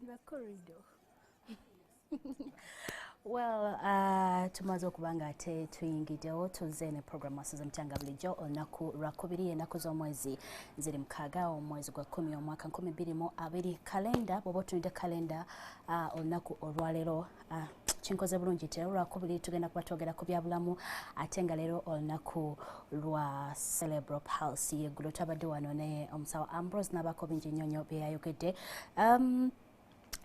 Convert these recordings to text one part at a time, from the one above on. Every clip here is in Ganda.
The corridor. Well, tumaze okuba nga ate tuyingiddewo, tuzze ne program Wasuze Mutya bulijjo olunaku lwakubiri, ennaku z'omwezi ziri 6, omwezi gwa 10, omwaka 2020. Kalenda, bw'oba otunudde kalenda, olunaku olwaleero, kinkoze bulungi nti leero lwakubiri tugenda kuba twogera ku byabulamu, ate nga leero olunaku lwa cerebral palsy. Eggulo twabadde wano ne omusawo Ambrose n'abaako bingi nnyo nnyo bye yayogedde.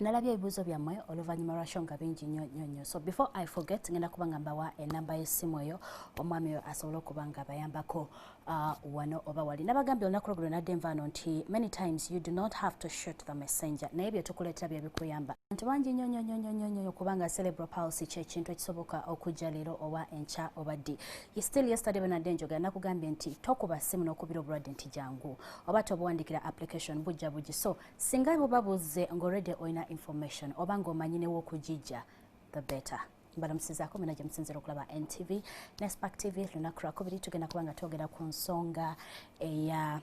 Nalabye ebibuuzo byammwe oluvannyuma lwa show nga bingi nnyo nnyo nnyo. So before I forget, ngenda kuba nga mbawa enamba y'essimu eyo omwami oyo asobole okuba nga abayambako wano oba wali. Nabagambye olunaku lweggulo nadde nvaano nti many times you do not have to shoot the messenger, naye bye tukuleetera bye bikuyamba. Nti bangi nnyo nnyo nnyo nnyo nnyo, kubanga cerebral palsy kyekintu ekisoboka okujja leero oba enkya oba ddi. Still yesterday bwe nadde njogera, nakugambye nti tokuba ssimu n'okubira obulwadde nti jangu, oba tobuwandikira application, bujja bugi. So singa buba buzze ng'already olina information oba ng'omanyi newokugijja, the better. Mbalamusizaako mwena gye musinzira okulaba NTV ne Spark TV. Lunaku lwakubiri, tugenda kuba nga twogera ku nsonga eya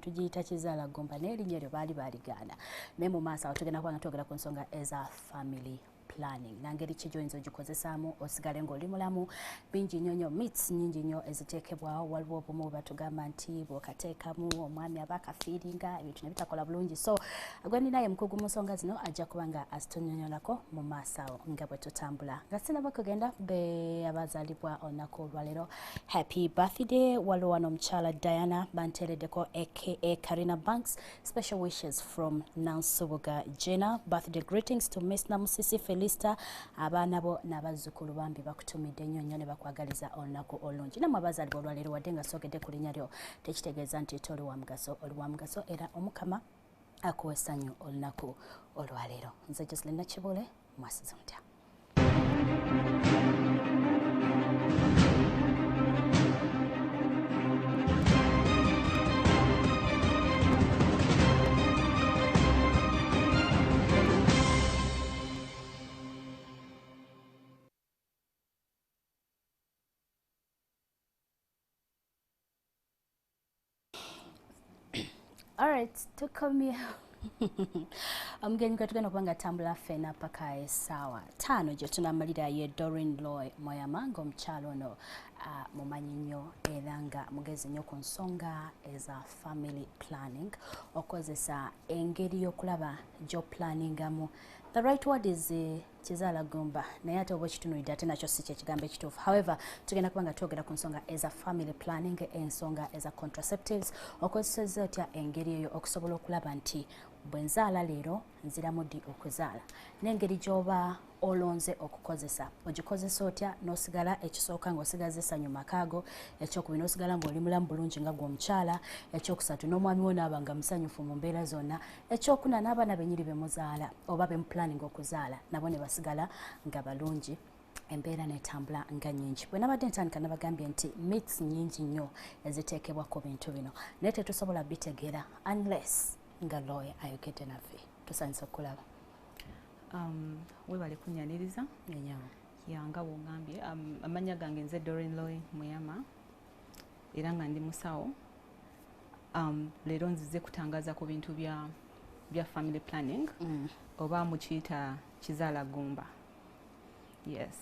tugiyita kizaala gomba, naye erinnya eryo baali baaligaana. Naye mu maaso awo tugenda kuba nga twogera ku nsonga eza family planning, nangeri ki gyoyinza ogikozesaamu osigale ng'oli mulamu. Bingi nnyo nnyo, myths nnyingi nnyo eziteekebwawo. Waliwo obumu bwe batugamba nti bw'okateekamu omwami aba akafiiringa ebintu ne bitakola bulungi. So gwe ninaye mukugu mu nsonga zino, ajja kuba nga azitunyonyolako mu maaso awo nga bwe tutambula. Nga sinaba kugenda, be abazaalibwa olunaku olwaleero, happy birthday. Waliwo wano omukyala Diana banteereddeko, aka Karina Banks, special wishes from Nansubuga Jena. Birthday greetings to Miss Namusisi Felista, abaana bo n'abazzukulu. Bambi bakutumidde nnyo nnyo ne bakwagaliza olunaku olungi. Nammwe abazaalibwa olwaleero, wadde nga soogedde ku linnya lyo, tekitegeeza nti toli wa mugaso. Oli wa mugaso, era Omukama akuwa essanyu olunaku olwaleero. Nze Joselin Nakibule. Mwasize mutya? Alright, tukomye. Omugenyi gwe tugenda okuba nga atambula ffena paka essaawa 5 gye tunamalira ye Doreen Loy Moyama, ng'omukyalo ono mumanyi nnyo era nga mugezi nnyo ku nsonga eza family planning, okozesa engeri y'okulaba gy'oplaningamu. The right word is kizaala gumba, naye ate oba okitunuulidde ate nakyo si kyekigambo ekituufu. However, tugenda kuba nga twogera ku nsonga eza family planning, ensonga eza contraceptives. Okozeseza otya engeri eyo okusobola okulaba nti bwe nzaala leero nziramu ddi okuzaala, n'engeri gy'oba olonze okukozesa, ogikozesa otya n'osigala, ekisooka, ng'osigaza essanyu makaago, ekyokubiri, n'osigala ng'oli mulamu bulungi nga gwe omukyala, ekyokusatu, n'omwami wo naaba nga musanyufu mu mbeera zonna, ekyokuna, n'abaana benyini be muzaala oba bemuplaninga okuzaala nabo ne basigala nga balungi, embeera netambula nga nyingi. Bwe nabadde ntandika, nabagambye nti myths nyingi nnyo eziteekebwa ku bintu bino, naye tetusobola bitegeera unless nga lawyer ayogedde naffe. Tusanyusa okulaba. Webale kunyaniriza. Enyawo. Ya, nga bwongambye, amannya gange nze Doreen Loy Muyama, era nga ndi musawo. Leero nzize kutangaza ku bintu bya family planning oba mukiyita kizaala gumba. Yes,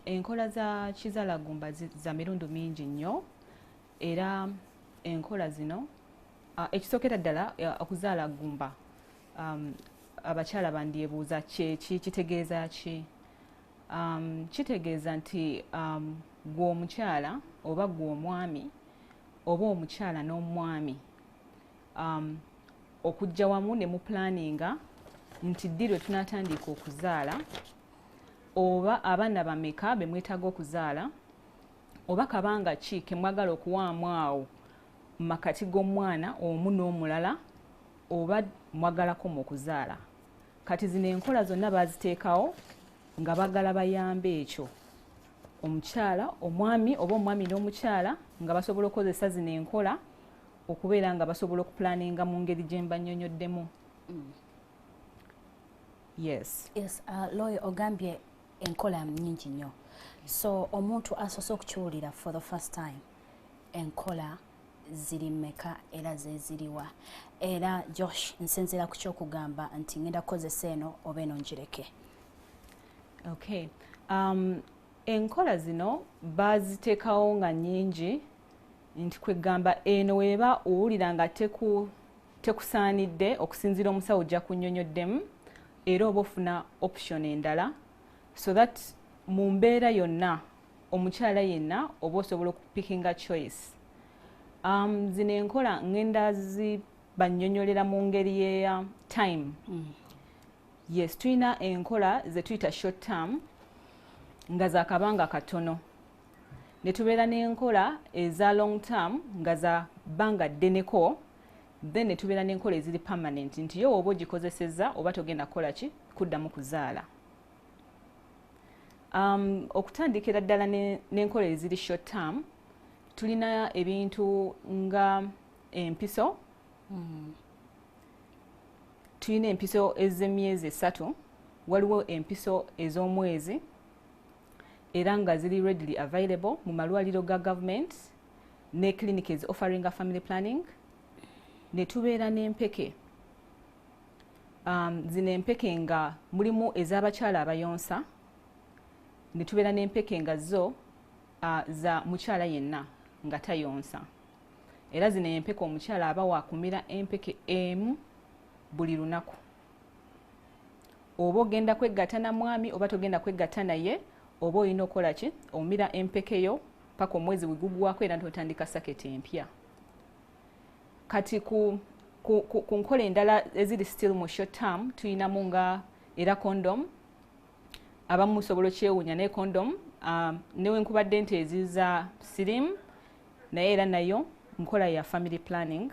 enkola za kizaala gumba za mirundi mingi nnyo, era enkola zino, ekisookera ddala, okuzaala gumba, abakyala bandyebuuza kyeki, kitegeeza ki? Kitegeeza nti gwe omukyala oba gwe omwami oba omukyala n'omwami okujja wamu ne muplaninga nti ddi lwe tunaatandika okuzaala, oba abaana bameka be mwetaaga okuzaala, oba kabanga ki ke mwagala okuwaamu awo mu makati g'omwana omu n'omulala, oba mwagalako mu okuzaala. Kati zino enkola zonna baziteekawo nga bagala bayambe ekyo omukyala, omwami oba omwami n'omukyala, nga basobola okukozesa zino enkola okubeera nga basobola okuplaninga mu ngeri gye mbannyonnyoddemu. Yes. Yes, lawyer, ogambye enkola nyingi nnyo. So omuntu asoose okukiwulira for the first time, enkola Ziri mmeka era zeziriwa? Era Josh, nsinziira ku kyokugamba nti ngenda kukozesa eno oba eno njireke. Okay. Enkola zino baziteekawo nga nnyingi, nti kwegamba eno weeba owulira nga tekusaanidde okusinziira omusawo ojja kunnyonnyoddemu, era oba ofuna option endala, so that mu mbeera yonna omukyala yenna oba osobola okupickinga choice. Zino enkola ngenda zibannyonnyolera mu ngeri ya time. Yes, tulina enkola ze tuyita short term nga za kabanga katono, ne tubeera n'enkola eza long term nga za bbanga ddeneko, then ne tubeera n'enkola eziri permanent, nti yo oba ogikozesezza oba togenda kukola ki, kuddamu kuzaala. Okutandikira ddala n'enkola eziri short term, tulina ebintu nga empiso. Tulina empiso ez'emyezi 3, waliwo empiso ez'omwezi, era nga ziri readily available mu malwaliro ga government ne clinic ezi offering family planning. Ne tubeera n'empeke. Zino empeke nga mulimu ez'abakyala abayonsa, ne tubeera n'empeke nga zo za mukyala yenna nga tayonsa. Era zino empeke omukyala aba wakumira empeke emu buli lunaku, oba ogenda kwegatta na mwami oba togenda kwegatta naye, oba olina okukola ki, omira empeke yo paka omwezi bwe gugwako, era ntotandika saketi empya. Kati ku nkola endala eziri still mu short term, tuyinamu nga era condom. Abamu musobola okyewuunya, naye condom, newenkubadde nti eziza sirimu, naye era nayo nkola ya family planning.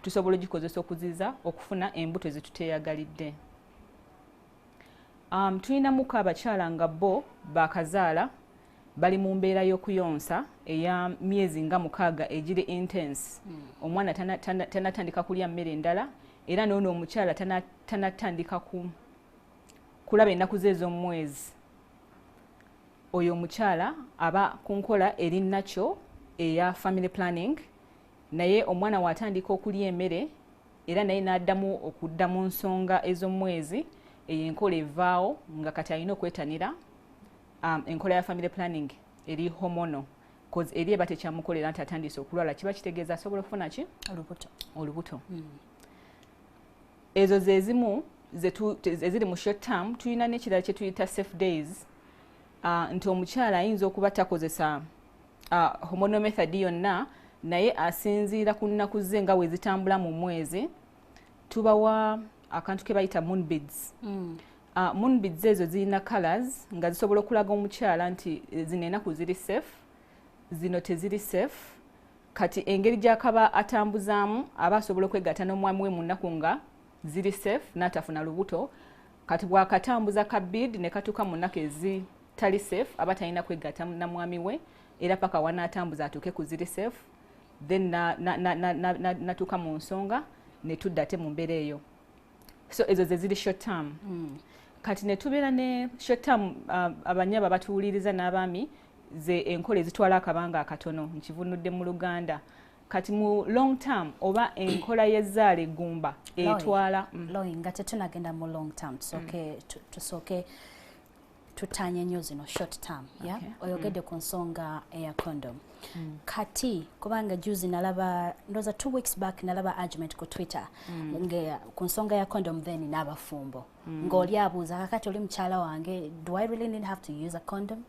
Tusobola ogikozesa okuziza okufuna embuto ezituteyagalidde. Tulinamuko abakyala nga bo bakazaala, bali mu mbeera y'okuyonsa eya myezi nga 6 egiri intense. Omwana tanatandika kulya mmere endala, era noono omukyala tanatandika kulaba ennaku ze ez'omwezi. Oyo omukyala aba ku nkola eri nakyo eya family planning, naye omwana w'atandika okulya emmere era naye n'addamu okudda mu nsonga ez'omwezi, eyo enkola evaawo nga kati alina okwetanira enkola ya family planning eri hormonal, cause eri eba tekyamukolera nti atandise okulwala, kiba kitegeeza asobola okufuna ki? Olubuto. Olubuto. Ezo ze zimu eziri mu short term. Tulina n'ekirala kye tuyita safe days, nti omukyala ayinza okuba takozesa hormonal method yonna, naye asinziira ku nnaku ze nga bwe zitambula mu mwezi. Tubawa akantu ke bayita moon beads. Moon beads ezo zirina colors nga zisobola okulaga omukyala nti zino ennaku ziri safe, zino teziri safe. Kati engeri gy'akaba atambuzaamu, aba asobola okwegatta n'omwami we mu nnaku nga ziri safe n'atafuna lubuto. Kati bw'akatambuza ka bead ne katuuka mu nnaku ezitali safe, aba talina kwegatta na mwami we, era paka wanaatambuza atuuke ku ziri safe, then natuuka mu nsonga ne tudda ate mu mbeera eyo. So ezo ze ziri short term. Kati ne tubeera ne short term, abanyaba batuwuliriza n'abaami, ze enkola ezitwala akabanga akatono, nkivunudde mu Luganda. Kati mu long term oba enkola y'ezzaala eggumba etwala Loyi, nga tetunagenda mu long term, tusooke tutanye nnyo zino short term, yeah? Okay. Oyogedde ku nsonga eya condom. Kati kubanga juzi nalaba, ndoza 2 weeks back, nalaba argument ku Twitter nge ku nsonga ya condom, then n'abafumbo ng'oli abuuza, kakati oli mukyala wange, do I really need have to use a condom?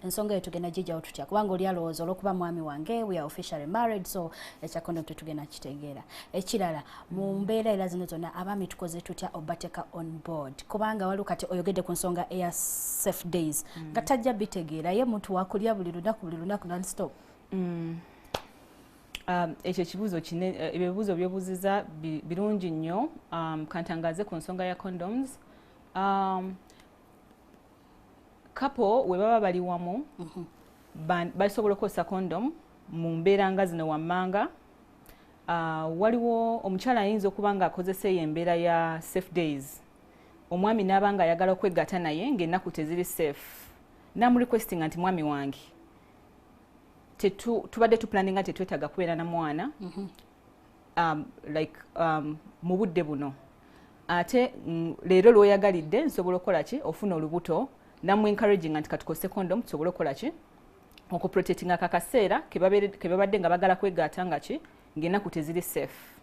Ensonga eyo tugenda gijjawo tutya? Kubanga oli alowooza olw'okuba mwami wange, we are officially married, so ekya condom tetugenda kitegeera. Ekirala, mu mbeera era zino zonna, abaami tukoze tutya obateeka on board? Kubanga waliwo, kati oyogedde ku nsonga eya safe days, nga tajja bitegeera, ye muntu wakulya buli lunaku, buli lunaku, nonstop. Ekyo ekibuuzo kine, ebibuuzo byobuuziza birungi nnyo. Kantangaze ku nsonga ya condoms. Couple we baba bali wamu, basobola okukozesa condom mu mbeera nga zino wammanga. Waliwo omukyala ayinza okuba nga akozesa eyo embeera ya safe days, omwami n'aba nga ayagala okwegatta naye ng'ennaku teziri safe, namurequestinga nti, "Mwami wange, Tubadde tuplaninga tetwetaaga kubeera na mwana like mu budde buno, ate leero lw'oyagalidde nsobola okukola ki, ofuna olubuto. Namu encouraging nti katukozese condom tusobole okukola ki, okuprotectinga akakaseera ke babadde nga bagala kwegatta nga ki, ng'ennaku teziri safe.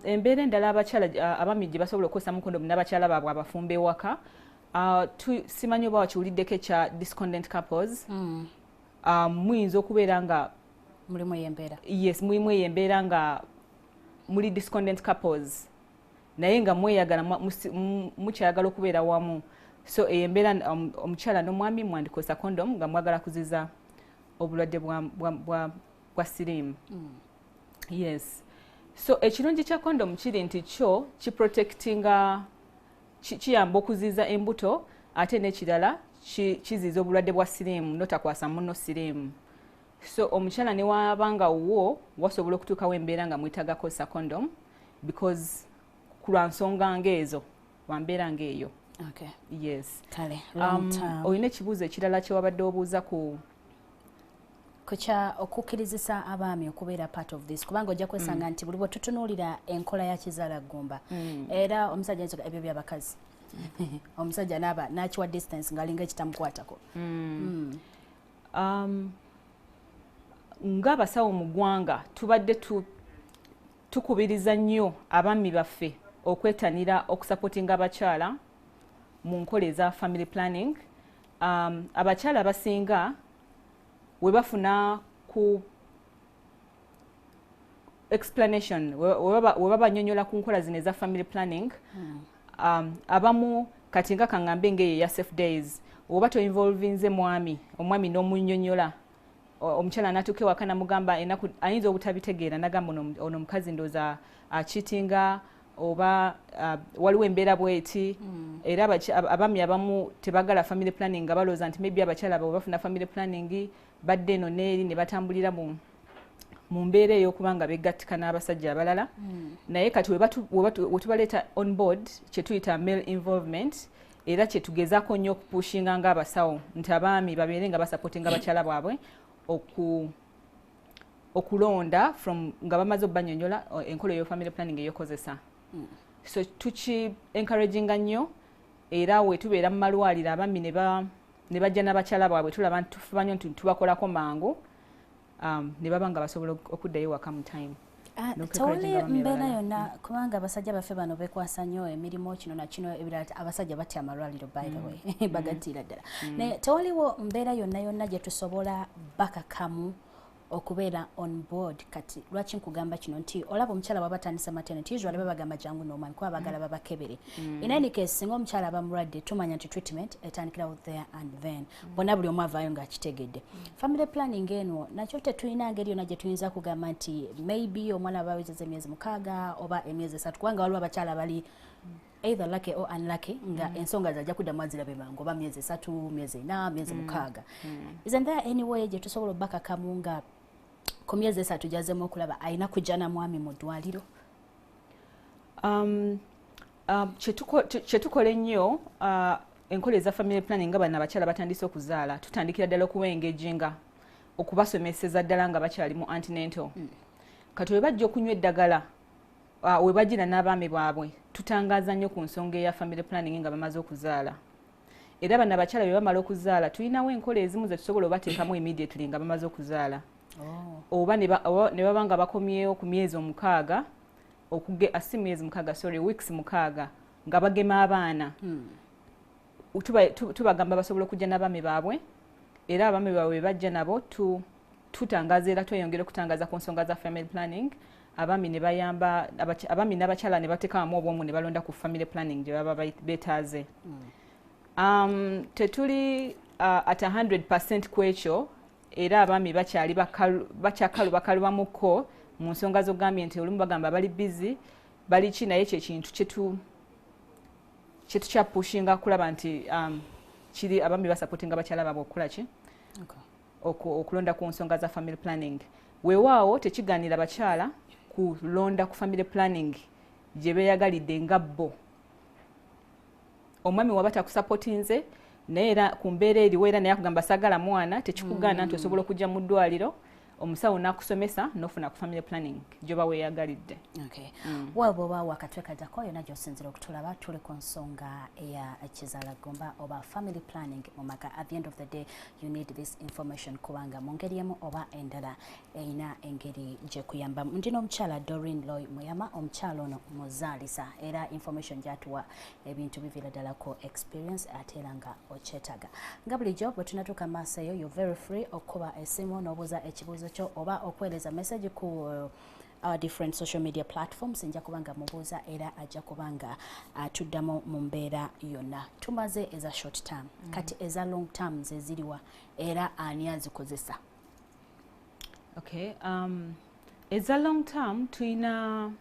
Embeera endala abakyala abaami gye basobola okukozesa mu condom n'abakyala baabwe abafumba ewaka, simanyi oba wakiwuliddeko ekya discordant couples. Muyinza okubeera nga mulimu eyo embeera. Yes, mulimu eyo embeera nga muli discordant couples naye nga mweyagala, mukyayagala okubeera wamu. So eyo embeera omukyala n'omwami mwandikozesa condom nga mwagala kuziza obulwadde bwa siriimu. Yes, so ekirungi kya condom kiri nti kyo kiprotectinga, kiyamba okuziza embuto, ate n'ekirala kiziza obulwadde bwa siriimu, notakwasa munno siriimu. So omukyala ne wabanga wo wasobola okutuukawo embeera nga mwetaaga kukozesa condom because ku lwa nsonga ng'ezo, lwa mbeera ng'eyo. Yes. Kale, long term. Olina ekibuuzo ekirala kye wabadde obuuza ku Kukya okukkirizisa abaami okubeera part of this, kubanga ojja kwesanga nti buli bwe tutunuulira enkola ya kizaala ggumba, era omusajja ayinza ebyo byabakazi, omusajja naaba n'akiwa distance ng'alinga ekitamukwatako. Ng'abasawo mu ggwanga tubadde tukubiriza nnyo abaami baffe okwetanira okusupportinga abakyala mu nkola eza family planning. Abakyala abasinga we bafuna ku explanation, we babanyonyola ku nkola zino eza family planning, abamu kati nga kaŋŋambe ng'eyo eya safe days, oba toinvolvinze mwami, omwami n'omunnyonnyola, omukyala n'atuuka ewaka namugamba enaku, ayinza obutabitegeera nagamba ono omukazi ndowooza acheatinga oba waliwo embeera bweti. Era abaami abamu tebagala family planning nga balowooza nti maybe abakyala baabwe bafuna family planning badde eno n'eri ne batambulira mu mbeera ey'okuba nga begattika n'abasajja abalala. Naye kati we tubaleeta on board, kye tuyita male involvement, era kyetugezaako nnyo okupushinga ng'abasawo nti abaami babeere nga basupportinga abakyala baabwe okulonda from nga bamaze obbanyonyola enkola eyo family planning eyokozesa. So tuki encouraginga nnyo, era we tubeera mu malwaliro abaami ne bajja n'abakyala baabwe, tulaba nti tufuba nnyo nti tubakolako mangu, ne baba nga basobola okuddayo waka mu time. Tewali mbeera yonna, kubanga abasajja baffe bano bekwasa nnyo emirimu kino na kino ebirala, abasajja batya amalwaliro, by the way, bagattiira ddala. Naye tewaliwo mbeera yonna yonna gye tusobola bakakamu okubeera on board? Kati lwaki nkugamba kino nti olaba omukyala bwaba atandise maternity, usually babagamba jangu n'omwami kuba bagala babakebere. In any case, singa omukyala aba mulwadde, tumanya nti treatment etandikirawo there and then. Bonna buli omu avaayo ng'akitegedde. Family planning eno nakyo tetulina ngeri yonna gye tuyinza kugamba nti maybe omwana aba awezezza emyezi 6 oba emyezi 3, kubanga waliwo abakyala bali either lucky or unlucky nga ensonga zajja kuddamu azirabe mangu, oba myezi 3, myezi 4, myezi 6. Isn't there any way gye tusobola obbakakamu nga ku myezi 3 gyazemu okulaba alina kujja na mwami mu ddwaliro? Kyetukola ennyo, enkola eza family planning, nga bano abakyala batandise okuzaala, tutandikira ddala okubaengaginga, okubasomeseza ddala nga bakyali mu antenatal. Kati we bajja okunywa eddagala, we bagira n'abaami baabwe, tutangaaza nnyo ku nsonga eya family planning nga bamaze okuzaala. Era bano abakyala bwe bamala okuzaala, tulinawo enkola ezimu ze tusobola obateekamu immediately nga bamaze okuzaala. Oba ne baba nga bakomyewo ku myezi 6, si myezi 6, sorry, weeks 6, nga bagema abaana. Tubagamba basobola okujja n'abaami baabwe, era abaami baabwe bajja nabo, tutangaza era tweyongera okutangaza ku nsonga za family planning. Abaami ne bayamba abaami n'abakyala ne bateeka wamu obwomu ne balonda ku family planning gye baba beetaaze. Tetuli at 100% ku ekyo, era abaami bakyali bakyakalu bakalubamuko mu nsonga z'ogambye nti olumu bagamba bali busy, bali ki, naye kye kintu kyetukyapushinga kulaba nti kiri abaami basupportinga abakyala baabwe okukola ki? Okulonda ku nsonga za family planning. Weewaawo tekigaanira bakyala kulonda ku family planning gye beeyagalidde nga bo. Omwami waba takusupportinze, Naye era ku mbeera eriwo, era naye akugamba sagala mwana, tekikugaana nti osobola okujja mu ddwaliro, omusawo n'akusomesa n'ofuna ku family planning gy'oba weeyagalidde. Okay. Well, bw'oba wakatwekajjako, yonna gy'osinzira okutulaba, tuli ku nsonga eya kizaala gumba oba family planning mu maka. At the end of the day, you need this information kubanga mu ngeri emu oba endala erina engeri gyekuyambamu. Ndi n'omukyala Doreen Loy Muyama. Omukyala ono muzaalisa, era information gyatuwa ebintu biviira ddala ku experience, ate era nga okyetaaga. Nga bulijjo bwe tunatuuka maaso eyo, you're very free okukuba essimu n'obuuza ekibuuzo kyo oba okuweereza message ku our different social media platforms. Nja kuba nga mubuuza era ajja kuba nga atuddamu mu mbeera yonna. Tumaze eza short term, kati eza long term ze ziriwa era ani azikozesa? Okay, eza long term tuyina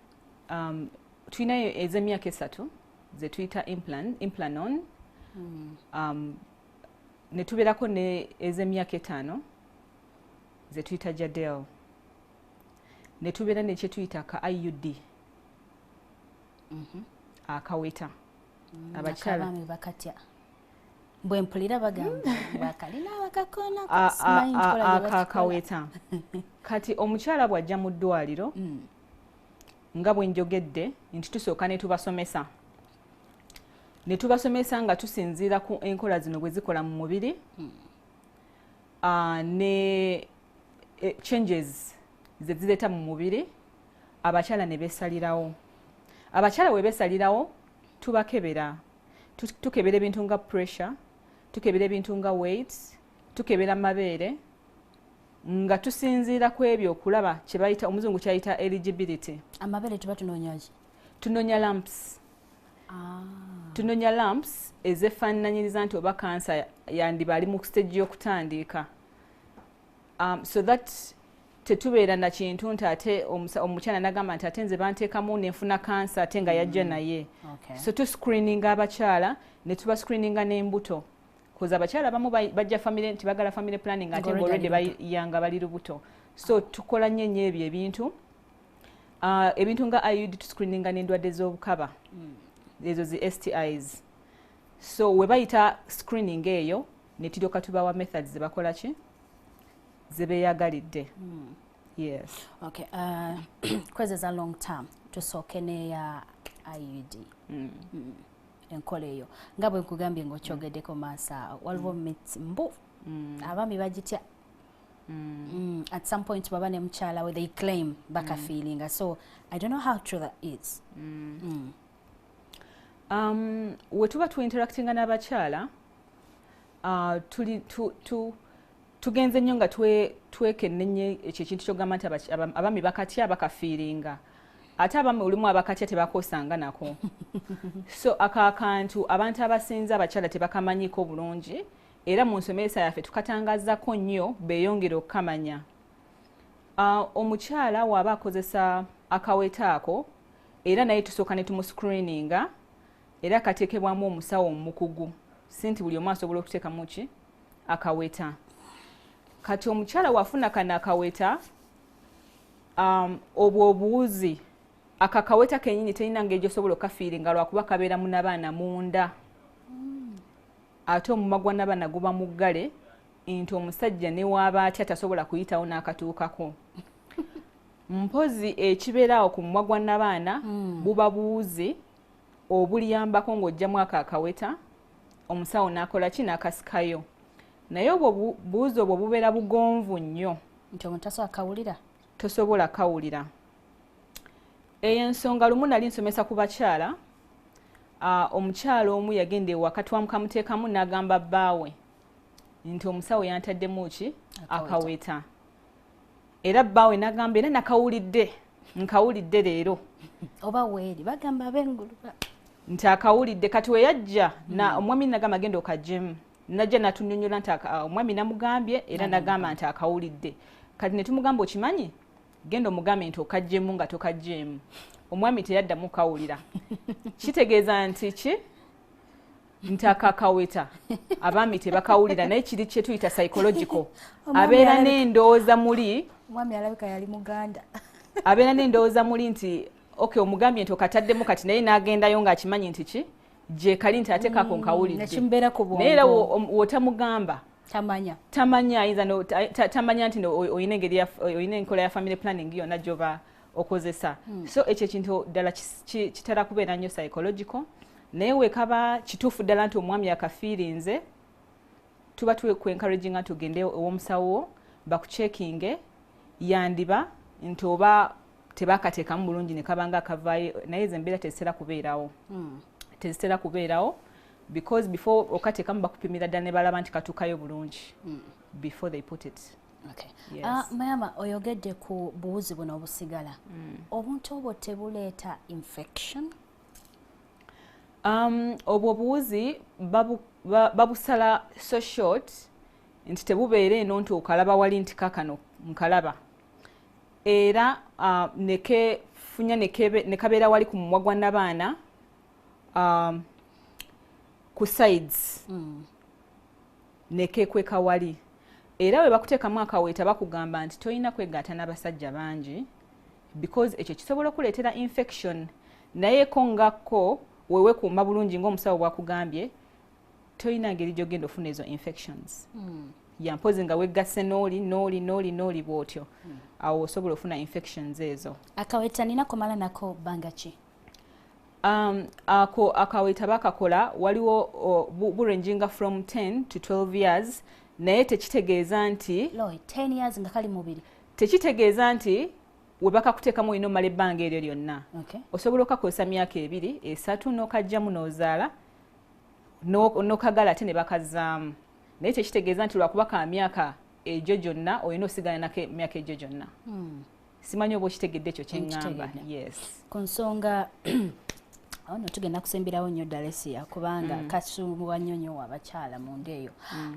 tuyinayo ez'emyaka 3 ze tuyita Implanon, ne tubeerako ne ez'emyaka 5 ze tuyita Jadelle, ne tubeera ne kyetuyita ka IUD, akaweta. Abakyala Abaami bakatya, bwe mpulira bagamba bakalina abakakoona. Akakaweta. Kati omukyala bw'ajja mu ddwaliro, nga bwe njogedde nti tusooka ne tubasomesa, nga tusinziira ku enkola zino bwe zikola mu mubiri, ne changes ze zireeta mu mubiri, abakyala ne beesalirawo. Abakyala bwe beesalirawo, tubakebera. Tukebera ebintu nga pressure, tukebera ebintu nga weight, tukebera mabeere, nga tusinziira ku ebyo okulaba kye bayita, omuzungu kyayita eligibility. Amabeere tuba tunoonya ki? Tunoonya lumps. Tunoonya lumps ezefaananyiriza nti oba kansa yandiba ali mu stage y'okutandika, so that tetubeera na kintu nti ate omukyala nagamba nti ate nze banteekamu nenfuna kansa, ate nga yajja naye. So tuscreeninga abakyala ne tuba screeninga n'embuto, 'cause abakyala abamu bajja family nti bagala family planning ate Nga nga already already ali lubuto. Yanga bali lubuto. So tukola nnyo nnyo ebyo ebintu, ebintu nga IUD, tuscreeninga n'endwadde z'obukaba, ezo zi STIs. So we bayita screening eyo ne tulyoka tubawa methods ze bakola ki ze beeyagalidde. Yes. Okay, kwezeza long term, tusooke n'eya IUD. Enkola eyo nga bwe nkugambye ng'okyogeddeko maaso awo, waliwo myths mbu abaami bagitya. At some point baba ne mukyala we, they claim bakafeelinga, so I don't know how true that is. We tuba tuinteractinga n'abakyala, tuli tugenze nnyo nga twekennenye ekyo ekintu kyogamba nti abaami bakatya, bakafeelinga. Ate abaami olumu abakatya tebakosanga nako. So ako akantu abantu abasinze abakyala tebakamanyiiko bulungi, era mu nsomesa yaffe tukatangazaako nnyo beeyongere okukamanya. Omukyala w'aba akozesa akaweta ako, era naye tusooka ne tumuscreeninga, era kateekebwamu omusawo omukugu, si nti buli omu asobola okuteekamu ki akaweta. Kati omukyala wafuna kano akaweta, obwo obuwuzi, akakaweta kennyini terina ngeri gy'osobola okukafeelinga lwakuba kabeera mu nabaana munda, ate omumwa gwa nabaana guba muggale nti omusajja ne waaba atya tasobola kuyitawo n'akatuukako. Mpozi ekibeera awo ku mumwa gwa nabaana buba buwuzi obuliyambako ng'oggyamu ako akaweta, omusawo n'akola ki n'akasikayo. Naye obwo buwuzi obwo bubeera bugonvu nnyo nti omuntu tasobola kawulira. Tosobola kawulira. Eyo ensonga lumu nali nsomesa ku bakyala, omukyala omu yagenda ewaka, twamukamuteekamu n'agamba bbaawe nti omusawo yantaddemu ki akaweta, era bbaawe n'agamba era nakawulidde, nkawulidde leero. Oba weeri bagamba ab'engulu nti akawulidde. Kati we yajja omwami nagamba genda okaggyemu, najja natunnyonnyola nti omwami namugambye era nagamba nti akawulidde. Kati ne tumugamba okimanyi, genda omugambe nti okaggyemu nga tokaggyemu. Omwami teyaddamu kawulira. Kitegeeza nti ki nti akakaweta abaami tebakawulira, naye kiri kye tuyita psychological. Abeera n'endowooza muli, Omwami alabika yali muganda. Abeera n'endowooza muli nti okay, omugambye nti okataddemu, kati naye n'agendayo ng'akimanyi nti ki Gye kali nti ate kako nkawulidde. Naye era w'otamugamba tamanya ayinza tamanya nti oyina engeri oyina enkola ya family planning yonna gy'oba okozesa. So ekyo ekintu ddala kitera kubeera nnyo psychological, naye wekaba kituufu ddala nti omwami akafiirinze, tuba ku encouraginga nti ogende ew'omusawo bakucheckinge, yandiba nti oba tebakateekamu bulungi ne kabanga akavaayo, naye ezo embeera tezitera kubeerawo. Tezitera kubeerawo because before okateekamu bakupimira ddala ne balaba nti katuukayo bulungi before they put it. Okay. Yes. Mayama, oyogedde ku buwuzi buno obusigala. Obuntu obwo tebuleeta infection? Obwo obuwuzi babusala so short nti tebubeera eno nti okalaba wali nti kakano nkalaba. Era nekefunya nekabeera wali ku mumwa gwa nnabaana ku sides nekekweka wali. Era bwe bakuteekamu akaweeta bakugamba nti tolina kwegatta n'abasajja bangi because ekyo kisobola okuleetera infection, naye ko ngako weweekuuma bulungi ng'omusawo bw'akugambye, tolina ngeri gy'ogenda ofuna ezo infections. Yampozi nga wegasse n'oli n'oli n'oli n'oli bw'otyo, awo osobola ofuna infections ezo. Akaweta nina kumala nako bbanga ki? Ako akaweta bakakola waliwo buranginga from 10 to 12 years, naye tekitegeeza nti 10 years nga kali mubiri, tekitegeeza nti we bakakuteekamu olina omala ebbanga eryo lyonna. Osobola okakozesa myaka 2 3 n'okajjamu n'ozaala n'okagala ate ne bakazzaamu, naye tekitegeeza nti lwakuba ka myaka egyo gyonna olina osigala nako emyaka egyo gyonna. Simanyi oba okitegedde ekyo kye ŋŋamba. Yes. Ku nsonga ono tugenda kusemberawo nnyo Dalesia, kubanga kasumbuwa nnyo nnyo abakyala munda eyo.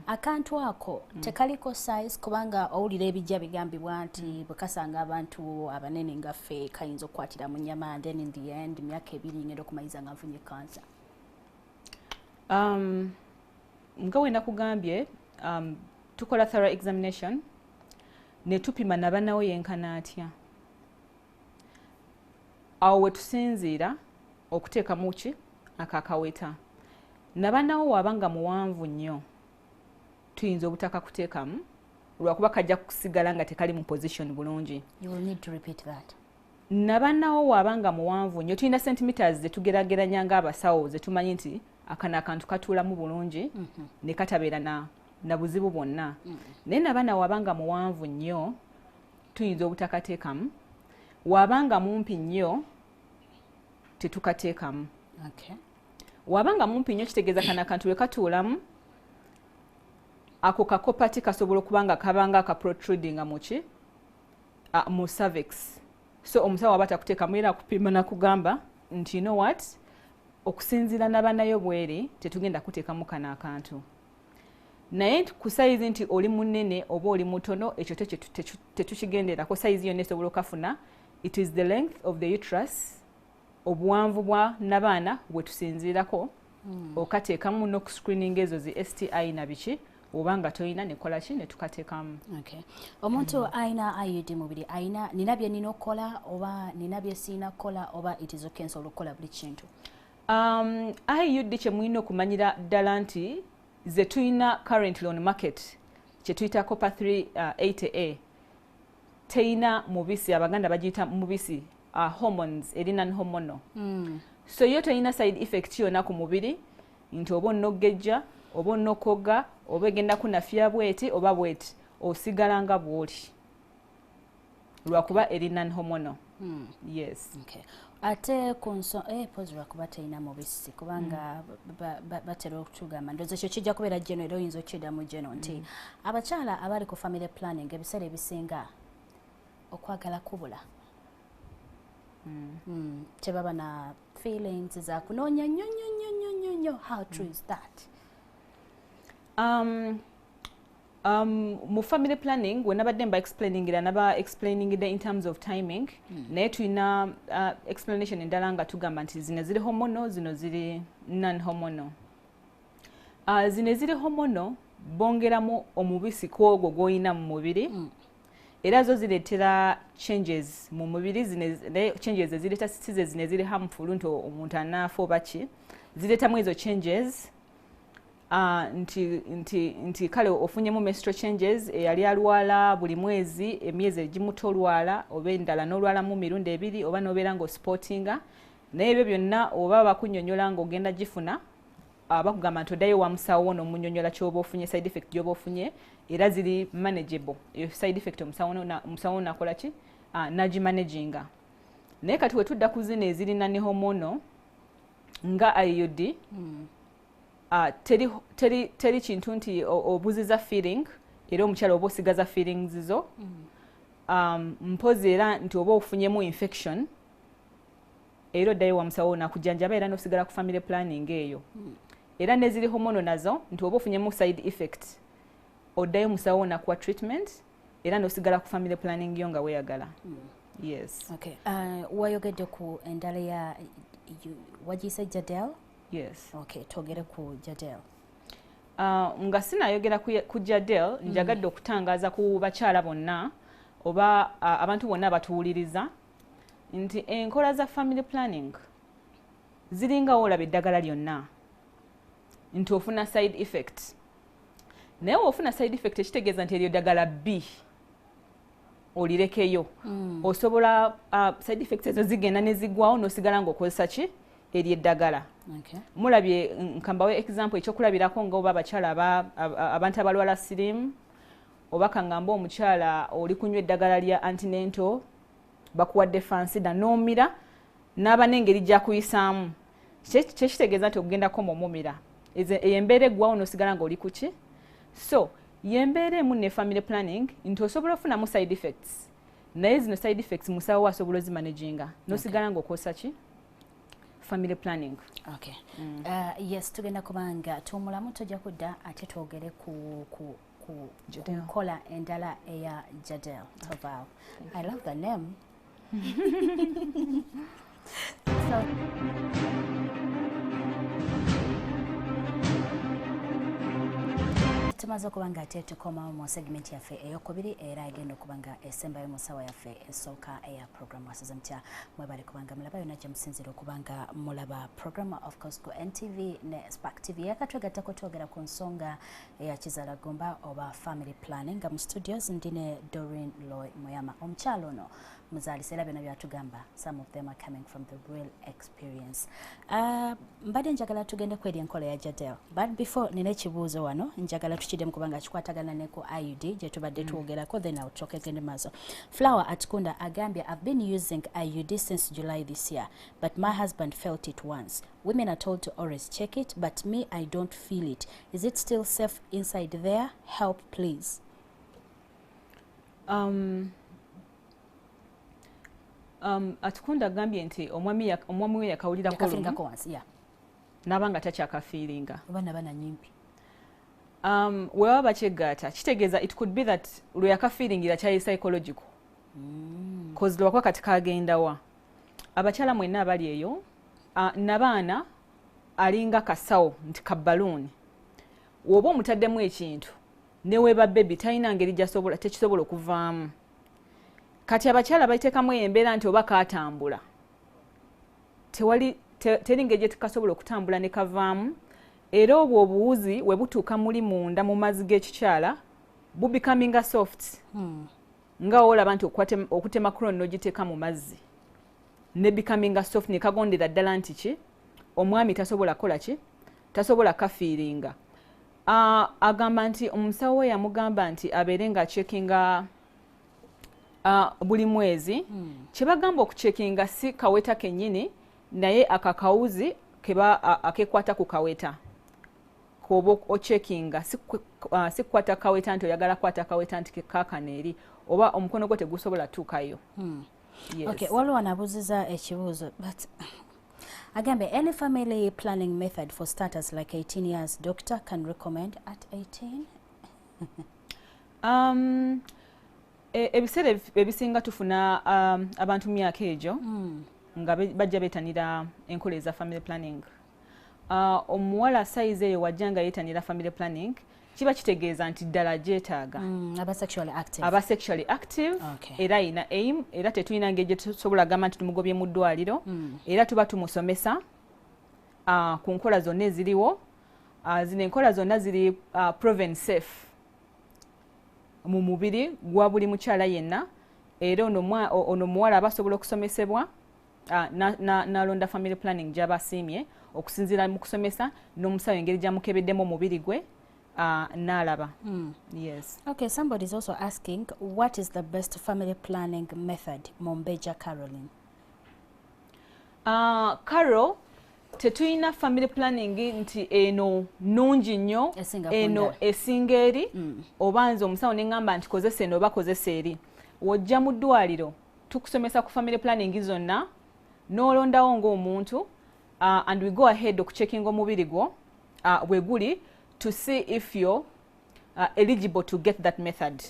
Akantu ako tekaliko size, kubanga owulira ebijja bigambibwa nti bwe kasanga abantu abanene nga ffe kayinza okukwatira mu nnyama, and then in the end myaka 2 ngenda okumaliriza nga nfunye kansa. Nga we nakugambye, tukola thorough examination ne tupima nabanawo yenkana atya. Awo we tusinziira okuteekamu ki akakaweta. Nabanawo wabanga muwanvu nnyo tuyinza obutakakuteekamu lwakuba kajja kusigala nga tekali mu position bulungi. You will need to repeat that. Nabanawo wabanga muwanvu nnyo tulina centimeters zetugeraageranya ng'abasawo zetumanyi nti akano akantu katuulamu bulungi ne katabeera na buzibu bwonna. Naye nabana wabanga muwanvu nnyo tuyinza obutakateekamu, wabanga mumpi nnyo tetukateekamu. Wabanga mumpi nnyo kitegeeza kano akantu lwe katuulamu ako kakopati kasobola okuba nga kabanga akaprotrudinga muki mu cervix. So omusawo aba takuteekamu era akupima nakugamba nti you know what, okusinziira nabanayo bweri tetugenda kuteekamu kano akantu. Naye ku sayizi nti oli munene oba oli mutono ekyo tetukigenderako, sayizi yonna esobola okafuna. It is the length of the uterus, obuwanvu bwa nabaana bwe tusinziirako okateekamu n'okuscreening ezo zi STI na biki, oba nga tolina nekola ki ne tukateekamu. Omuntu ayina IUD mubiri ayina nina bye nina okukola oba nina bye sirina kukola oba it is okay nsobola okukola buli kintu? IUD kye mulina okumanyira ddala nti ze tulina currently on market kye tuyita copper 3 80A teyina mubisi, Abaganda bagiyita mubisi, hormones, eri non hormonal. So yo teyina side effect yonna ku mubiri nti oba onnogejja oba onnokoga oba egenda kunafya bweti oba bweti, osigala nga bw'oli lwakuba eri non hormonal. Yes. Okay. Ate ku pause lwakuba terina mubisi, kubanga batera okutugamba, ndowooza ekyo kijja kubeera geno era oyinza okukiddamu geno nti abakyala abali ku family planning ebiseera ebisinga okwagala kubula. Tebaba na feelings za kunoonya nnyo nnyo nnyo nnyo nnyo nnyo. How true is that? Mu family planning we nabadde mba explainingira, naba explainingidde in terms of timing, naye tulina explanation endala nga tugamba nti zino ziri hormonal, zino ziri non hormonal. Zino eziri hormonal bongeramu omubisi ku ogwo gw'olina mu mubiri, era zo zireetera changes mu mubiri. Zino naye changes ezireeta si ze zino eziri harmful nti omuntu anaafa oba ki, Zireetamu ezo changes, nti kale ofunyemu menstrual changes, eyali alwala buli mwezi, emyezi egimu tolwala, oba endala n'olwalamu mirundi ebiri, oba n'obeera ng'ospottinga. Naye ebyo byonna oba bakunnyonnyola ng'ogenda gifuna, bakugamba nti oddayo wa musawo wo n'omunnyonnyola ky'oba ofunye, side effect gy'oba ofunye, era ziri manageable. Eyo side effect omusawo nakola ki? Nagimanaginga. Naye kati we tudda ku zino ezirina ne hormonal nga IUD, teri kintu nti obuziza feeling, era omukyala oba osigaza feelings zo. Mpozi era nti oba ofunyemu infection, era oddayo wa musawo nakujjanjaba, era n'osigala ku family planning eyo. Era neziri hormonal nazo nti oba ofunyemu side effect, oddayo musawo nakuwa treatment, era n'osigala ku family planning yo nga weeyagala. Yes. Okay. Wayogedde ku endala ya wagiyise Jadelle? Yes. Okay, twogere ku Jadelle. Nga sinayogera ku Jadelle, njagadde okutangaza ku bakyala bonna oba abantu bonna abatuwuliriza nti enkola za family planning ziringa woolaba eddagala lyonna nti ofuna side effect. Naye w'ofuna side effect ekitegeeza nti eryo ddagala bbi olirekeyo. Osobola side effects ezo zigenda ne ziggwawo n'osigala ng'okozesa ki eri eddagala. Mulabye, nkambawe example, ekyokulabirako nga oba abakyala abantu abalwala sirimu, oba kaŋŋambe omukyala oli kunywa eddagala lya antenatal, bakuwadde Fansidar n'omira n'aba n'engeri gy'akuyisaamu, kyekitegeeza nti okugendako mumumira eyo embeera eggwawo n'osigala ng'oli ku ki. So yembeera emu ne family planning nti osobola ofunamu side effects, naye zino side effects musawo asobola ozimanaginga n'osigala ng'okozesa ki family planning. Okay. Yes, tugenda kubanga tuwummulamu, tojja kudda ate twogere ku nkola endala eya Jadelle. Tovaawo. I love the name. So, tumaze okuba nga ate tukomawo mu segment yaffe eyokubiri era egenda okuba nga esembayo mu ssaawa yaffe esooka eya program Wasuze Mutya. Mwebale kubanga mulaba yonna gye musinziira okuba nga mulaba program, of course ku NTV ne Spark TV. Yakatwegattako, twogera ku nsonga eya kizaala gumba oba family planning, nga mu studios ndi ne Doreen Loy Muyama. Omukyalo ono muzaalisa, era byonna byatugamba, some of them are coming from the real experience. Mbadde njagala tugende kweri enkola ya Jadelle, but before nina ekibuuzo wano njagala tukiddemu kubanga kikwatagana ne ku IUD gye tubadde twogerako, then awo tusooke gende maaso. Flower Atkunda agambye, "I've been using IUD since July this year, but my husband felt it once. Women are told to always check it, but me, I don't feel it. Is it still safe inside there? Help please." Atukunda agambye nti omwami we yakawulirako lumu Yakafeelingako once, yeah. n'aba nga takyakafeelinga. Oba nabana nyimpi. Webaba bakyegaata kitegeeza it could be that lwe yakafeelingira kyali psychological, cause lwakuba kati kagendawa. Abakyala mwenna abali eyo, nabaana alinga kasawo nti kabaluuni, woba omutaddemu ekintu neweeba baby talina ngeri gyasobola tekisobola okuvaamu. Kati abakyala bateekamu eyo embeera nti oba katambula, tewali teri ngeri gyetekasobola okutambula ne kavaamu. Era obwo obuwuzi we butuuka muli munda mu mazzi g'ekikyala bubecominga soft, nga olaba nti okutema crayon n'ogiteeka mu mazzi ne becominga soft ne kagondera ddala nti ki omwami tasobola kukola ki, tasobola kafeelinga. Agamba nti omusawo we yamugamba nti abeere nga checkinga buli mwezi. Kyebagamba okucheckinga si kaweta kennyini, naye akakawuzi keba akekwata ku kaweta koba ocheckinga, si kukwata kaweta nti oyagala kwata kaweta nti kakano eri oba omukono gwo tegusobola tuukayo. Yes. Okay, waliwo anabuuziza ekibuuzo, but agambe, "Any family planning method for starters like 18 years doctor can recommend at 18?" Ebiseera ebisinga tufuna abantu mu myaka egyo nga bajja beetanira enkola eza family planning. Omuwala size eyo wajja nga yeetanira family planning kiba kitegeeza nti ddala gyetaaga. Aba sexually active. Aba sexually active. Era ayina aim, era tetulina ngeri gye tusobola gamba nti tumugobye mu ddwaliro. Era tuba tumusomesa. Ku nkola zonna eziriwo, zino enkola zonna ziri proven safe mu mubiri gwa buli mukyala yenna. Era ono muwala aba asobola okusomesebwa n'alonda family planning gy'aba asiimye okusinziira mu kusomesa n'omusawo engeri gyamukebeddemu omubiri gwe n'alaba. Yes. Okay, somebody is also asking, what is the best family planning method? Mombeja Caroline. Carol, tetulina family planning nti eno nnungi nnyo, Esinga ku eno ndala. Esinga eri, oba nze omusawo ne ŋŋamba nti kozesa eno oba kozesa eri. Wojja mu ddwaliro, tukusomesa ku family planning zonna n'olondawo ng'omuntu, and we go ahead okucheckinga omubiri gwo bwe guli to see if you're eligible to get that method.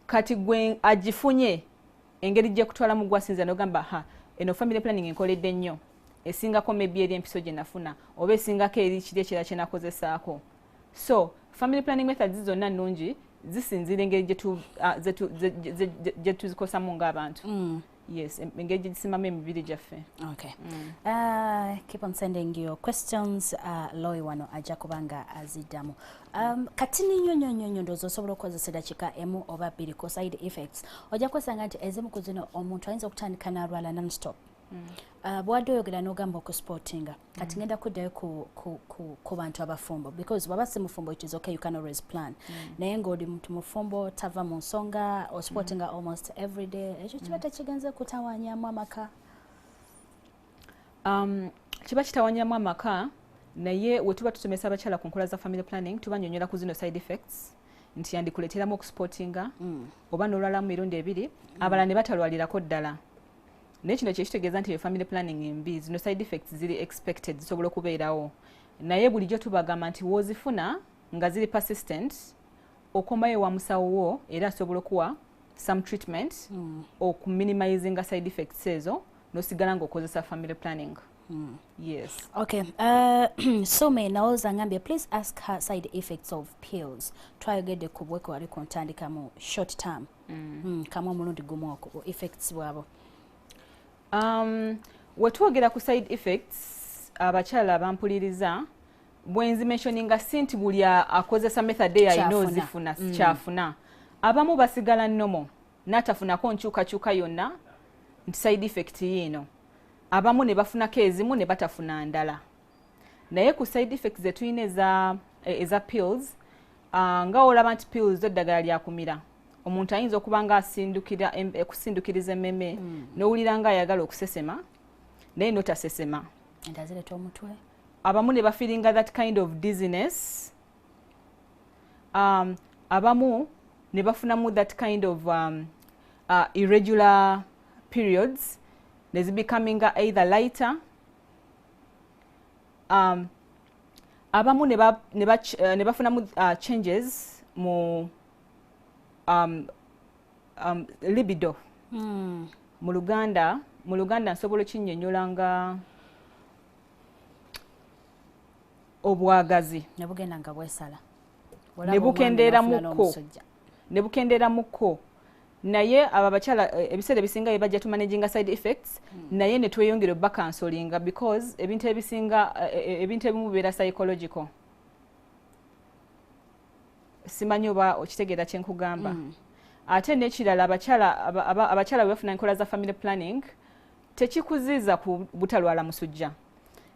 Kati gwe agifunye, engeri gye kutwalamu gwasinza nogamba, ha, eno family planning enkoledde nnyo, esingako maybe eri empiso gye nafuna oba esingako eri kiri ekirala kye nakozesaako. So family planning methods zonna nnungi, zisinziira engeri gye tuzikosamu ng'abantu. Yes, engeri gye gisimamu emibiri gyaffe. Okay. Keep on sending your questions. Loy wano ajja kubanga aziddamu. Katini nnyo nnyo nnyo nnyo, ndowooza osobola okukozesa eddakiika emu oba bbiri ku side effects. Ojja kwesanga nti ezimu ku zino omuntu ayinza okutandika n'alwala nonstop. Bwadde oyogera n'ogamba okuspottinga, kati ngenda kuddayo ku bantu abafumbo, because bwaba si mufumbo, it is okay, you can always plan. Naye ng'oli muntu mufumbo, tava mu nsonga, ospottinga almost every day, ekyo kiba tekigenze kutawaanyamu amaka? Kiba kitawanyamu amaka, naye we tuba tusomesa abakyala ku nkola za family planning, tubanyonyola ku zino side effects nti yandikuleeteramu okuspottinga oba n'olwalamu mirundi ebiri, abalala ne batalwalirako ddala. Naye kino kyekitegeeza nti eyo family planning embi. Zino side effects ziri expected, zisobola okubeerawo, naye bulijjo tubagamba nti woozifuna nga ziri persistent, okomayo ewa musawo wo, era asobola okuwa some treatment okuminimizinga side effects ezo n'osigala ng'okozesa family planning. Yes. Okay. Some Naoza ngambye, please ask her side effects of pills. Twayogedde ku bweko wali ku ntandika mu short term. Kamu omulundi gumu okwo effects bwabo. Wetwogera ku side effects, abakyala bampuliriza, bwenzimentioninga si nti buli akozesa method eyo alina Kyafuna. ozifuna. Kyafuna. Abamu basigala normal n'atafunako nkyukakyuka yonna nti side effect yiino. Abamu ne bafunako ezimu ne batafuna ndala. Naye ku side effects zetulina eza pills, nga olaba nti pills zo eddagala lyakumira, omuntu ayinza okuba nga asindukira okusindukiriza emmeme, n'owulira nga ayagala okusesema naye notasesema. Endala zireeta omutwe. Abamu ne bafeelinga that kind of dizziness, abamu ne bafunamu that kind of irregular periods ne zibecominga either lighter, abamu ne bafunamu changes mu libido. Mu Luganda nsobola okinnyonnyola nga obwagazi. Ne bugenda nga bwesala. Ne bukendeeramuko. Ne bukendeeramuko. Naye abo abakyala, ebiseera ebisinga bye bajja tumanaginga side effects, naye ne tweyongera obacounselinga, because ebintu ebisinga, ebintu ebimu bibeera psychological. Simanyi oba okitegeera kye nkugamba. Ate n'ekirala, abakyala bwe bafuna enkola za family planning, tekikuziiza ku butalwala musujja,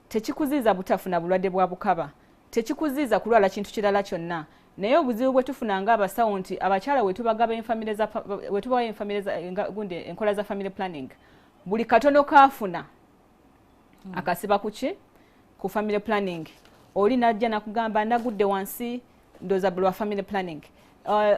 tekikuziiza butafuna bulwadde bwa bukaba, tekikuziiza kulwala kintu kirala kyonna. Naye obuzibu bwe tufuna ng'abasawo nti abakyala we tubagaba enfamire za we tubawa enfamire za gundi enkola za family planning, buli katono kaafuna akasiba kuki ku family planning. Oli najja nakugamba, nagudde wansi, ndowooza lwa family planning,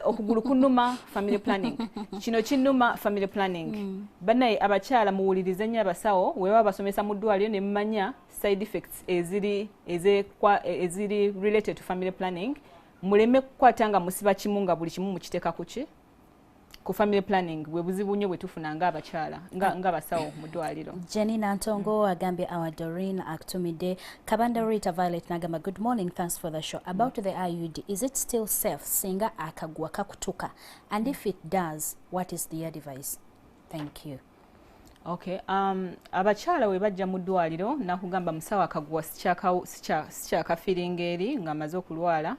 okugulu kunuma, family planning, kino kinnuma, family planning. Bannaye abakyala, muwulirize nnyo abasawo we baba basomesa mu ddwaliro ne mumanya side effects eziri related to family planning. Muleme kukwata nga musiba kimu nga buli kimu mukiteeka kuki ku family planning. Bwe buzibu nnyo bwe tufuna ng'abakyala, ng'abasawo mu ddwaliro. Jenny Nantongo agambye, our Doreen akutumidde. Kabanda Rita Violet nagamba, good morning, thanks for the show. About the IUD, is it still safe singa akagwa kakutuka, and if it does, what is the advice? Thank you. Okay, abakyala we bajja mu ddwaliro nakugamba, "Musawo, akaguwa sikyakafiringa eri," ng'amaze okulwala,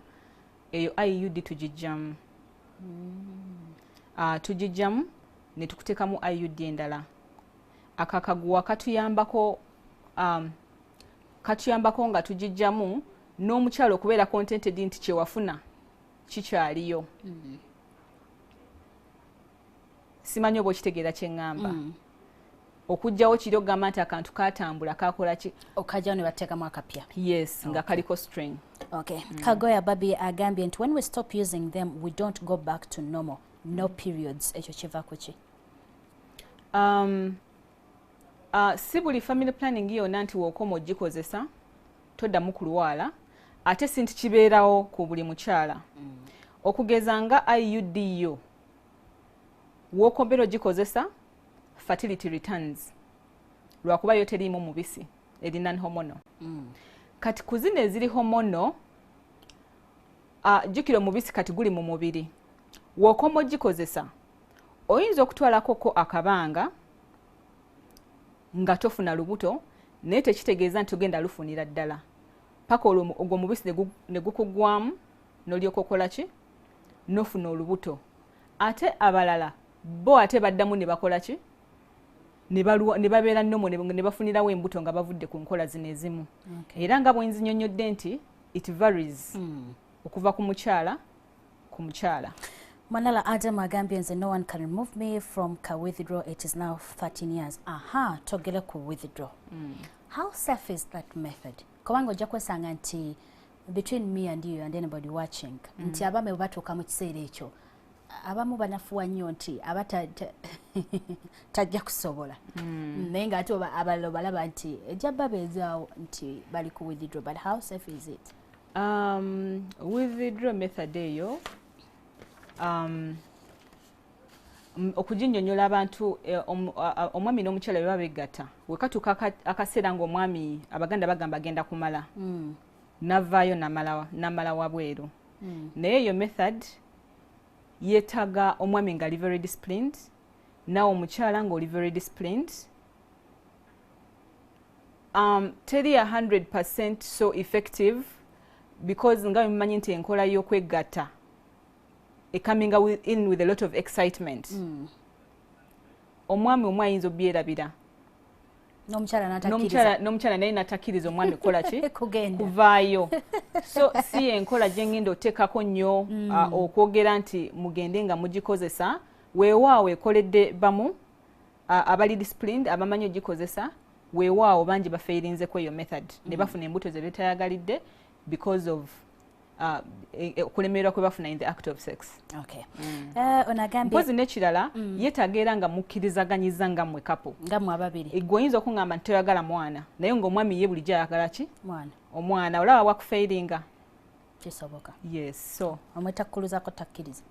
eyo IUD tugijjamu. Tugijjamu ne tukuteekamu IUD endala. Ako akaguwa katuyambako nga tugijjamu n'omukyala okubeera contented nti kyewafuna kikyaliyo. Simanyi oba okitegeera kyeŋŋamba. Okugjawo kiri okugamba nti akantu katambula, kakola ki. Okajjawo ne bateekamu akapya. Yes, nga kaliko string. Okay. Kagoya Babi agambye nti when we stop using them, we don't go back to normal, no periods. Ekyo kiva ku ki? Si buli family planning yonna nti wookoma ogikozesa toddamu kulwala, ate si nti kibeerawo ku buli mukyala. Okugeza nga IUD yo, wookombera ogikozesa, fertility returns, lwakuba yo teriimu mubisi, eri non hormonal. Kati ku zino eziri hormonal, jjukira omubisi kati guli mu mubiri. Wookoma ogikozesa, oyinza okutwalakoko akabanga nga tofuna lubuto, naye tekitegeeza nti ogenda lufunira ddala paka olwo ogwo omubisi ne gukugwamu, n'olyoka okola ki, nofuna olubuto. Ate abalala bo ate baddamu ne bakola ki, ne babeera normal, ne bafunirawo embuto nga bavudde ku nkola zino ezimu. Era nga bwe nzinyonnyodde nti it varies okuva ku mukyala ku mukyala. Manala Adam agambye, "Nze no one can remove me from ka withdraw. It is now 13 years." Aha, togere ku withdraw. How safe is that method? Kubanga ojja kwesanga nti between me and you and anybody watching, nti abamu bwe batuuka mu kiseera ekyo, abamu banafuwa nnyo nti aba tajja kusobola. Naye ng'ate abalala obalaba nti ejja babeezaawo nti bali ku withdraw, but how safe is it? Withdraw method eyo, okuginnyonnyola abantu, omwami n'omukyala bwe baba begatta, wekatuuka akaseera ng'omwami, Abaganda bagamba agenda kumala, navaayo namala wabweru. Naye eyo method yeetaaga omwami ng'ali very disciplined, naawe omukyala ng'oli very disciplined. Teri 100 so effective, because nga bwemumanyi nti enkola y'okwegatta ecoming in with a lot of excitement. Omwami omu ayinza obyerabira. N'omukyala n'atakkiriza. N'omukyala naye natakkiriza omwami kukola ki? Kugenda. Kuvaayo. So si enkola gye ngenda oteekako nnyo okwogera nti mugende nga mugikozesa. Weewaawo ekoledde bamu abali disciplined, abamanyi ogikozesa. Weewaawo bangi bafeirinzeko eyo method ne bafuna embuto ze betayagalidde because of okulemererwa kwe bafuna in the act of sex. Okay. Ono agambye Mpozi n'ekirala, yeetaaga era nga mukkirizaganyiza nga mmwe couple. Nga mmwe ababiri. Gwe oyinza okuŋŋamba nti toyagala mwana, naye ng'omwami ye bulijjo ayagala ki? Mwana. Omwana. Olaba wakufeiringa. Kisoboka. Yes, so Omwetakkuluzako takkiriza.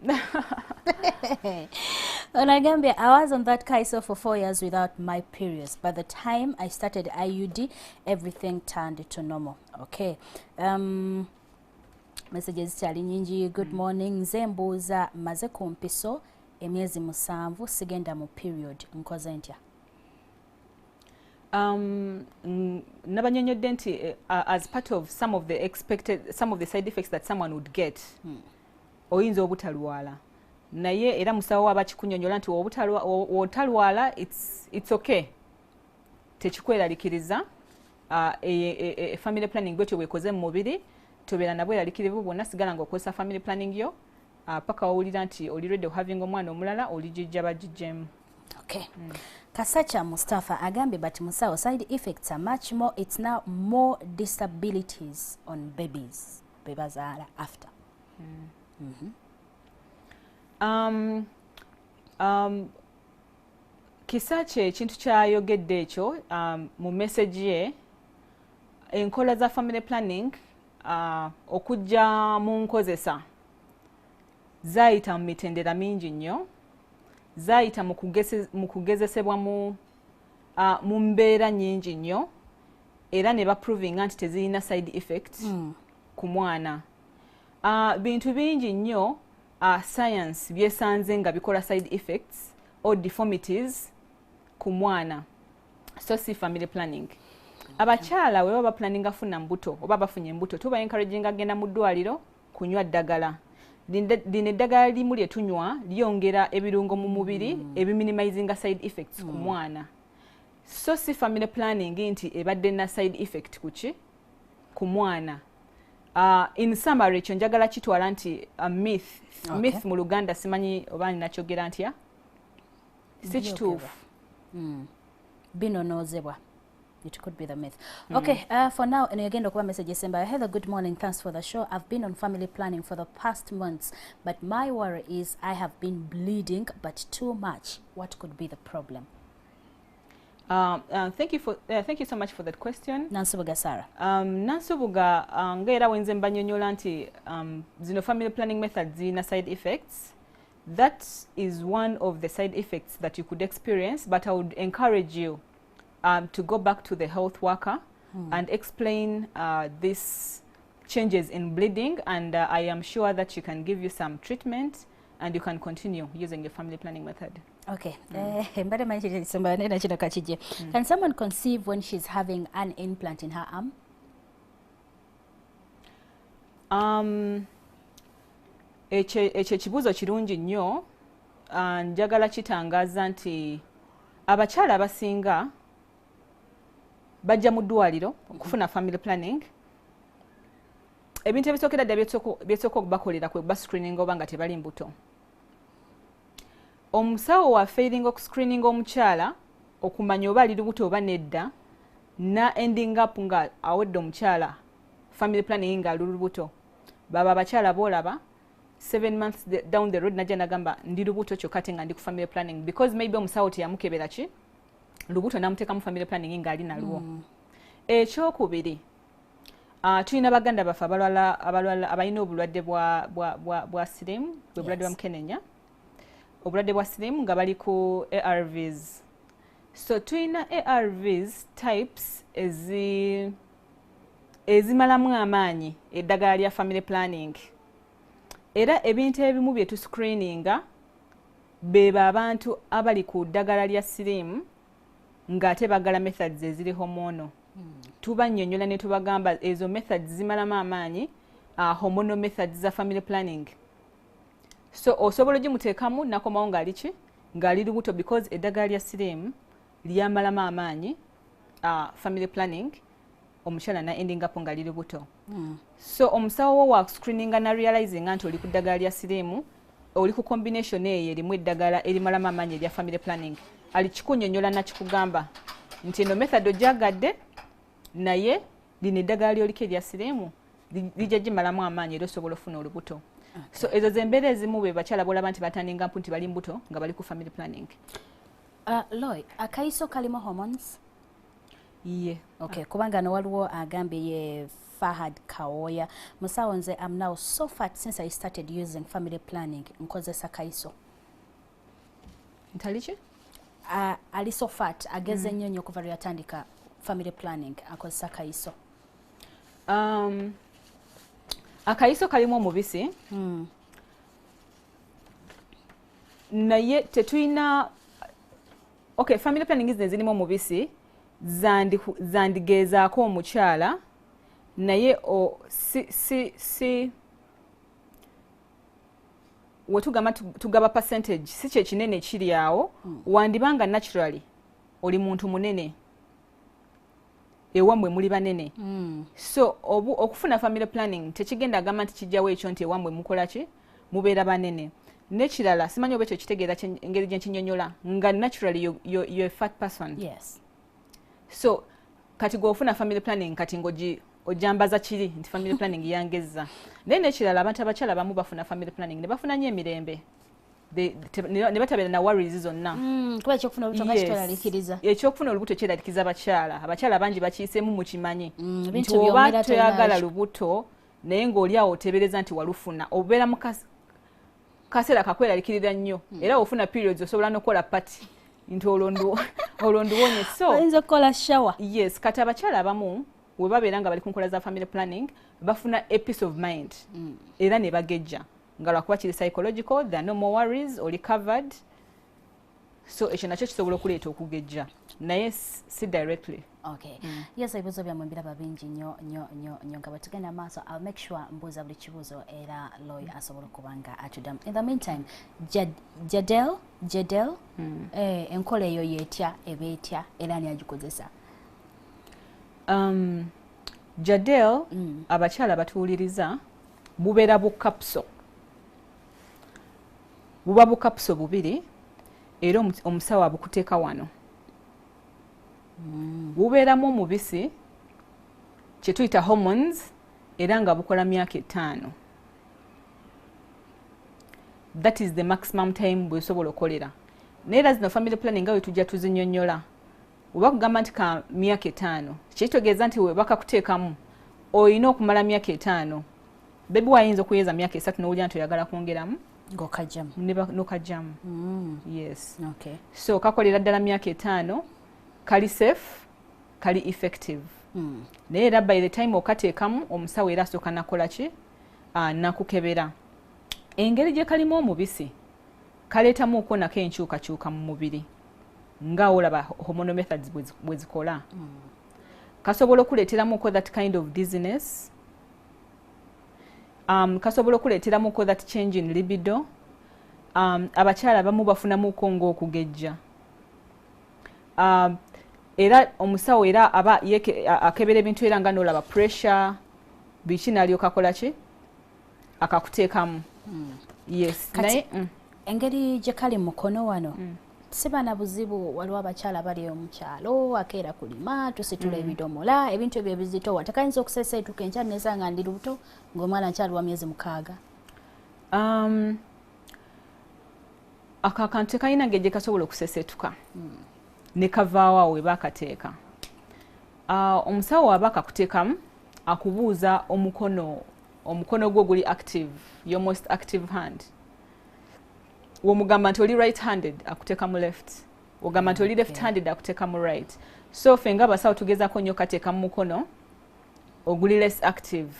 Ono agambye, "I was on that kaiso for 4 years without my periods. By the time I started IUD, everything turned to normal." Okay, messages zikyali nyingi. "Good morning, nze mbuuza, maze ku mpiso emyezi 7, sigenda mu period, nkoze ntya?" Nabanyonyodde nti as part of some of the expected, some of the side effects that someone would get, oyinza obutalwala, naye era musawo aba kikunyonyola nti wotalwala, it's okay, tekikweraliikiriza. Family planning bwetyo bwekoze mu mubiri, tobeera nabweralikirivu bwonna, sigala nga okozesa family planning yo paka wawulira nti oli ready having omwana omulala, oligijja bagijjemu. Okay. Kasacha Mustafa agambye, "But musawo, side effects are much more. It's now more disabilities on babies bebazaala after." Kisakye ekintu kyayogedde ekyo mu message ye, enkola za family planning okujja mu nkozesa zaayita mu mitendera mingi nnyo, zaayita mu kugezesebwa mu mbeera nnyingi nnyo, era ne baprovinga nti tezirina side effect ku mwana. Bintu bingi nnyo science byesanze nga bikola side effects or deformities. ku mwana, so si family planning. Abakyala we baba planninga funa mbuto oba bafunye embuto, tuba encouraging agenda mu ddwaliro kunywa ddagala. Lino eddagala limu lye tunywa lyongera ebirungo mu mubiri ebiminimizinga side effects ku mwana. So si family planning nti ebadde na side effect kuki ku mwana. In summary, ekyo njagala kitwala nti a myth. Myth mu Luganda simanyi oba ninakyogera ntya, si kituufu. Binonoozebwa. It could be the myth. Okay, for now, and again, okuba message esembayo. Heather, good morning. Thanks for the show. I've been on family planning for the past months, but my worry is I have been bleeding, but too much. What could be the problem? Thank you so much for that question. Nansubuga Sarah. Nansubuga, nga era wenze mbanyonyola nti zino family planning methods zirina side effects. That is one of the side effects that you could experience, but I would encourage you to go back to the health worker and explain these changes in bleeding, and I am sure that she can give you some treatment and you can continue using your family planning method. Okay. Mbadde manyi kiri ekisembayo, naye nakino kakijje. Can someone conceive when she's having an implant in her arm? Ekyo ekibuuzo kirungi nnyo. Njagala kitangaaza nti abakyala abasinga bajja mu ddwaliro okufuna family planning. Ebintu ebisookera ddala byesooka okubakolera kwe bascreening oba nga tebali mbuto. Omusawo wafailinga okuscreeninga omukyala okumanya oba ali lubuto oba nedda, na ending up nga awedde omukyala family planning nga ali lubuto. Baba abakyala boolaba 7 months down the road najja nagamba, "Ndi lubuto," kyokka ate nga ndi ku family planning, because maybe omusawo teyamukebera ki lubuto, namuteekamu family planning ng'ali nalwo. Ekyokubiri, tulina baganda baffe abalwala abalina obulwadde bwa sirimu, bwe bulwadde bwa mukenenya, obulwadde bwa sirimu nga bali ku ARVs. So tulina ARVs types ezimalamu amaanyi eddagala lya family planning. Era ebintu ebimu bye tuscreeninga beba abantu abali ku ddagala lya sirimu ng'ate bagala methods eziri hormonal. Tubannyonnyola ne tubagamba ezo methods zimalamu amaanyi hormonal methods za family planning. So osobola ogimuteekamu nakomawo ng'ali ki, ng'ali lubuto, because eddagala lya sirimu lyamalamu amaanyi family planning, omukyala na ending up ng'ali lubuto. So omusawo wo wa screeninga na realizinga nti oli ku ddagala lya sirimu, oli ku combination eyo erimu eddagala erimalamu amaanyi erya family planning, alikikunyonyola nakikugamba nti eno method ogyagadde, naye lino eddagala lyoliko erya sirimu lijja gimalamu amaanyi era osobola ofuna olubuto. So ezo zembeera ezimu be bakyala bolaba nti batandinga mpu nti bali mbuto nga bali ku family planning. Loy, akayiso kalimu hormones? Ye. Okay, kubanga no waliwo agambye ye Fahad Kawoya. "Musawo, nze I'm now so fat since I started using family planning. Nkozesa kayiso." Ntali ki? Ali so fat, ageze nnyo nnyo okuva lwe yatandika family planning, akozesa kayiso. Akayiso kalimu omubisi. Naye tetulina, okay, family planning zino ezirimu omubisi zandigezaako omukyala, naye si wetugamba tugaba percentage si kyekinene kiri awo. Wandibanga naturally oli muntu munene, ewammwe muli banene. So okufuna family planning tekigenda agamba nti kijjawo ekyo nti ewammwe mukola ki, mubeera banene. Nekirala, simanyi oba ekyo kitegeera engeri gye nkinyonyola, nga naturally you're a fat person. So kati gweofuna family planning, kati ngogi ojambaza kiri nti family planning yangezza. Naye nekirala, abantu abakyala abamu bafuna family planning ne bafuna nnyo emirembe, ne batabeera na worries zonna. Kuba ekyokufuna olubuto nga kitweraliikiriza. Ekyokufuna olubuto kyeraliikiriza abakyala. Abakyala bangi bakiyiseemu, mukimanyi Ebintu nti oba byomera toyagala tolina. lubuto, naye ng'oli awo oteebereza nti walufuna, obeera mu kaseera kakweraliikirira nnyo. Era ofuna periods osobola n'okukola party nti olwo nduwonye. So oyinza okukola shower. Yes, kati abakyala abamu we babeera nga bali ku nkola za family planning bafuna a peace of mind era ne bagejja nga lwakuba kiri psychological, there are no more worries, oli covered. So ekyo nakyo kisobola okuleeta okugejja, naye si directly. Okay. Yes, ebibuuzo byammwe mbiraba bingi nnyo nnyo nnyo nnyo. Nga bwe tugenda maaso, I'll make sure mbuuza buli kibuuzo era Loy asobola okuba nga atuddamu. In the meantime, Jadelle, enkola eyo yeetya, eba etya, era ani agikozesa? Jadelle, abakyala batuwuliriza, bubeera bukapuso, buba bukapuso bubiri, era omusawo abukuteeka wano. Bubeeramu omubisi kye tuyita hormones, era nga bukola myaka 5. That is the maximum time bwesobola okukolera. Naye era zino family planning nga bwe tujja tuzinyonnyola, oba kugamba nti ka myaka 5, kitegeeza nti we bakakuteekamu olina okumala myaka 5. Baby wayinza okuyeza myaka 3 n'owulira nti oyagala kwongeramu, ng'okajjamu. N'okajjamu. Yes. So kakolera ddala myaka 5, kali safe, kali effective. Naye era by the time okateekamu, omusawo era asooka nakola ki? Nakukebera. Engeri gye kalimu omubisi, kaleetamu okwonako enkyukakyuka mu mubiri, nga olaba hormonal methods bwe zikola. Kasobola okuleeteramuko that kind of dizziness, kasobola okuleeteramuko that change in libido. Abakyala abamu bafunamuko ng'okugejja. Era omusawo era aba akebera ebintu era nga nolaba pressure biki, nalyoka akola ki? Akakuteekamu. Yes. Kati- Naye Engeri gye kali mu mukono wano, siba na buzibu? Waliwo abakyala bali omukyalo, akeera kulima, tusitula ebidomola, ebintu ebyo ebizitowa, tekayinza okuseseetuka enkya nesanga ndi lubuto ng'omwana nkyali wa myezi 6? Ako akantu tekalina ngeri gye kasobola okusesetuka ne kavaawo awo we bakateeka. Omusawo aba akakuteekamu akubuuza omukono gwo guli active, your most active hand. Womugamba nti oli right handed, akuteeka mu left. Ogamba nti oli left handed, akuteeka mu right. So ffe nga abasawo tugezaako nnyo kateeka mu mukono oguli less active.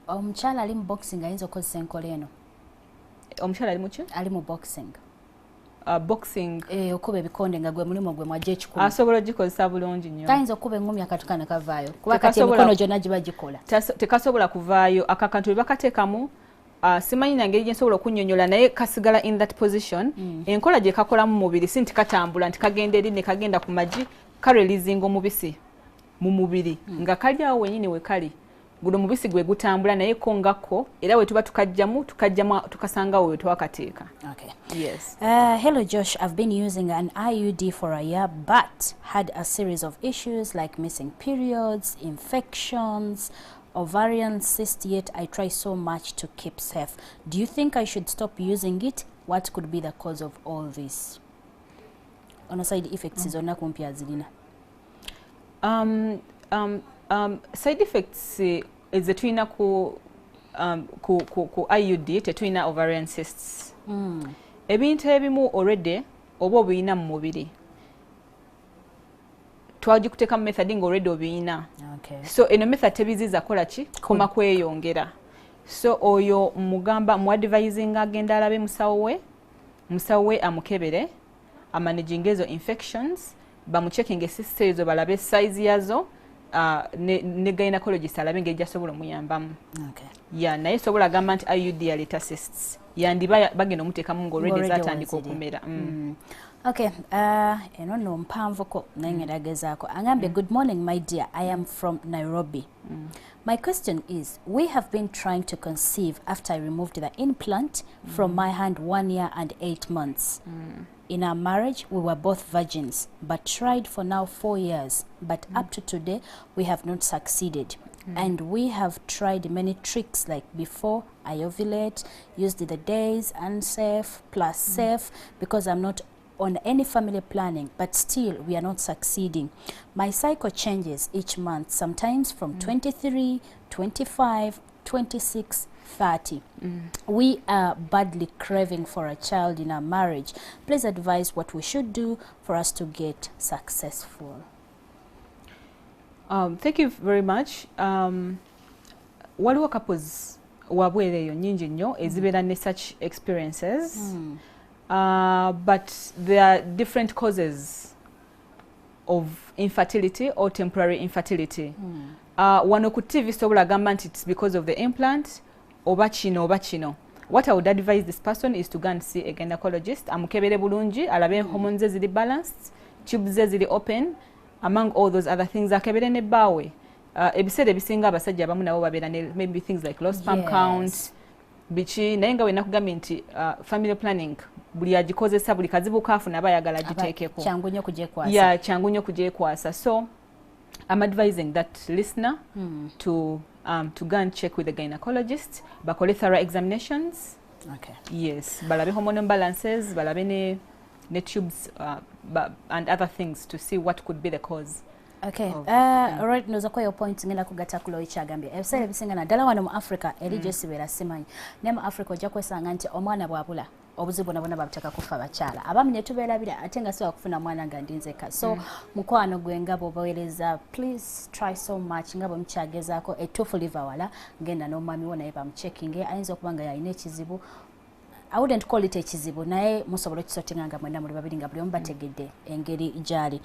Omukyala ali mu boxing ayinza okukozesa enkola eno? Omukyala ali muki? Ali mu boxing. Boxing? Eh, okuba ebikonde nga gwe mulimu gwe mwajja ekikumi. Asobola ogikozesa bulungi nnyo. Kayinza okuba engumi akatuka ne kavaayo, kuba kati Tekasobola- emikono gyonna giba gikola. Tekasobola kuvaayo. Ako akantu bwe bakateekamu, simanyi na ngeri gyensobola okunnyonnyola, naye kasigala in that position. Enkola gye kakolamu mu mubiri si nti katambula nti kagenda eri ne kagenda ku magi. Kareleasinga omubisi mu mubiri nga kali awo wenyini we kali. Guno mubisi gwe gutambula, naye ko nga ko era we tuba tukajjamu, tukajjamu tukasangawo we twakateeka. Yes. Hello Josh, I've been using an IUD for a year but had a series of issues like missing periods, infections, ovarian cyst, yet I try so much to keep safe. Do you think I should stop using it? What could be the cause of all this? Ono side effects zonna kumpi azirina. Side effects zetulina ku IUD, tetulina ovarian cysts. Ebintu ebimu already oba obiyina mu mubiri, twagikuteeka mu method nga already obiyina. So eno method tebiziza kola ki? Koma kweyongera. So oyo mugamba, muadvising agenda alabe musawo we, musawo we amukebere, amanaginga ezo infections, bamucheckinga cysts ezo, balabe size yazo, ne gynecologist alabe engeri gyasobola omuyambamu. Ya, naye sobola agamba nti IUD yaleeta cysts, yandiba bagenda omuteekamu nga already Already zatandika waziri. okumera. Okay, eno nno mpanvuko naye ngenda gezaako. Agambye, good morning my dear, I am from Nairobi. My question is, we have been trying to conceive after I removed the implant from my hand 1 year and 8 months. In our marriage, we were both virgins, but tried for now 4 years. But up to today, we have not succeeded. And we have tried many tricks like before I ovulate, used the days unsafe, plus safe, because I'm not on any family planning, but still we are not succeeding. My cycle changes each month, sometimes from 23, 25, 26, 30. We are badly craving for a child in our marriage. Please advise what we should do for us to get successful. Thank you very much. Waliwo couples Wabweru eyo nyingi nnyo ezibeera ne such experiences. But there are different causes of infertility or temporary infertility. Wano ku TV sobola gamba nti it's because of the implant oba kino oba kino. What I would advise this person is to go and see a gynecologist, amukebere bulungi, alabe hormones ze ziri balanced, tubes ze ziri open, among all those other things, akebere ne bbaawe. Ebiseera ebisinga abasajja abamu nabo babeera ne maybe things like low sperm count, biki, naye nga wenakugambye nti family planning buli agikozesa, buli kazibu kaafuna aba ayagala agiteekeko. Kyangu nnyo kugyekwasa. Yeah, kyangu nnyo kugyekwasa. So I'm advising that listener to go and check with the gynecologist, bakole thorough examinations. Yes, balabe hormonal imbalances, balabe ne tubes and other things to see what could be the cause. Okay. Alright, ndowooza kwa yo point ngenda kugatta ku Loyi kyagambye. Ebiseera ebisinga naddala wano mu Africa, eri gye sibeera simanyi. Naye mu Africa ojja kwesanga nti omwana bw'abula, obuzibu bwonna bwonna babuteeka kufa abakyala. Abamu ne tubeerabira ate nga sisobola kufuna mwana nga ndi nzekka. So mukwano gwe nga bw'obaweereza, please try so much nga bwe mukyagezaako, ettuufu liva wala, ngenda n'omwami wo naye bamucheckinge, ayinza okuba nga yalina ekizibu. I wouldn't call it ekizibu, naye musobola okisortinga nga mwenna muli babiri nga buli omu bategedde engeri gy'ali.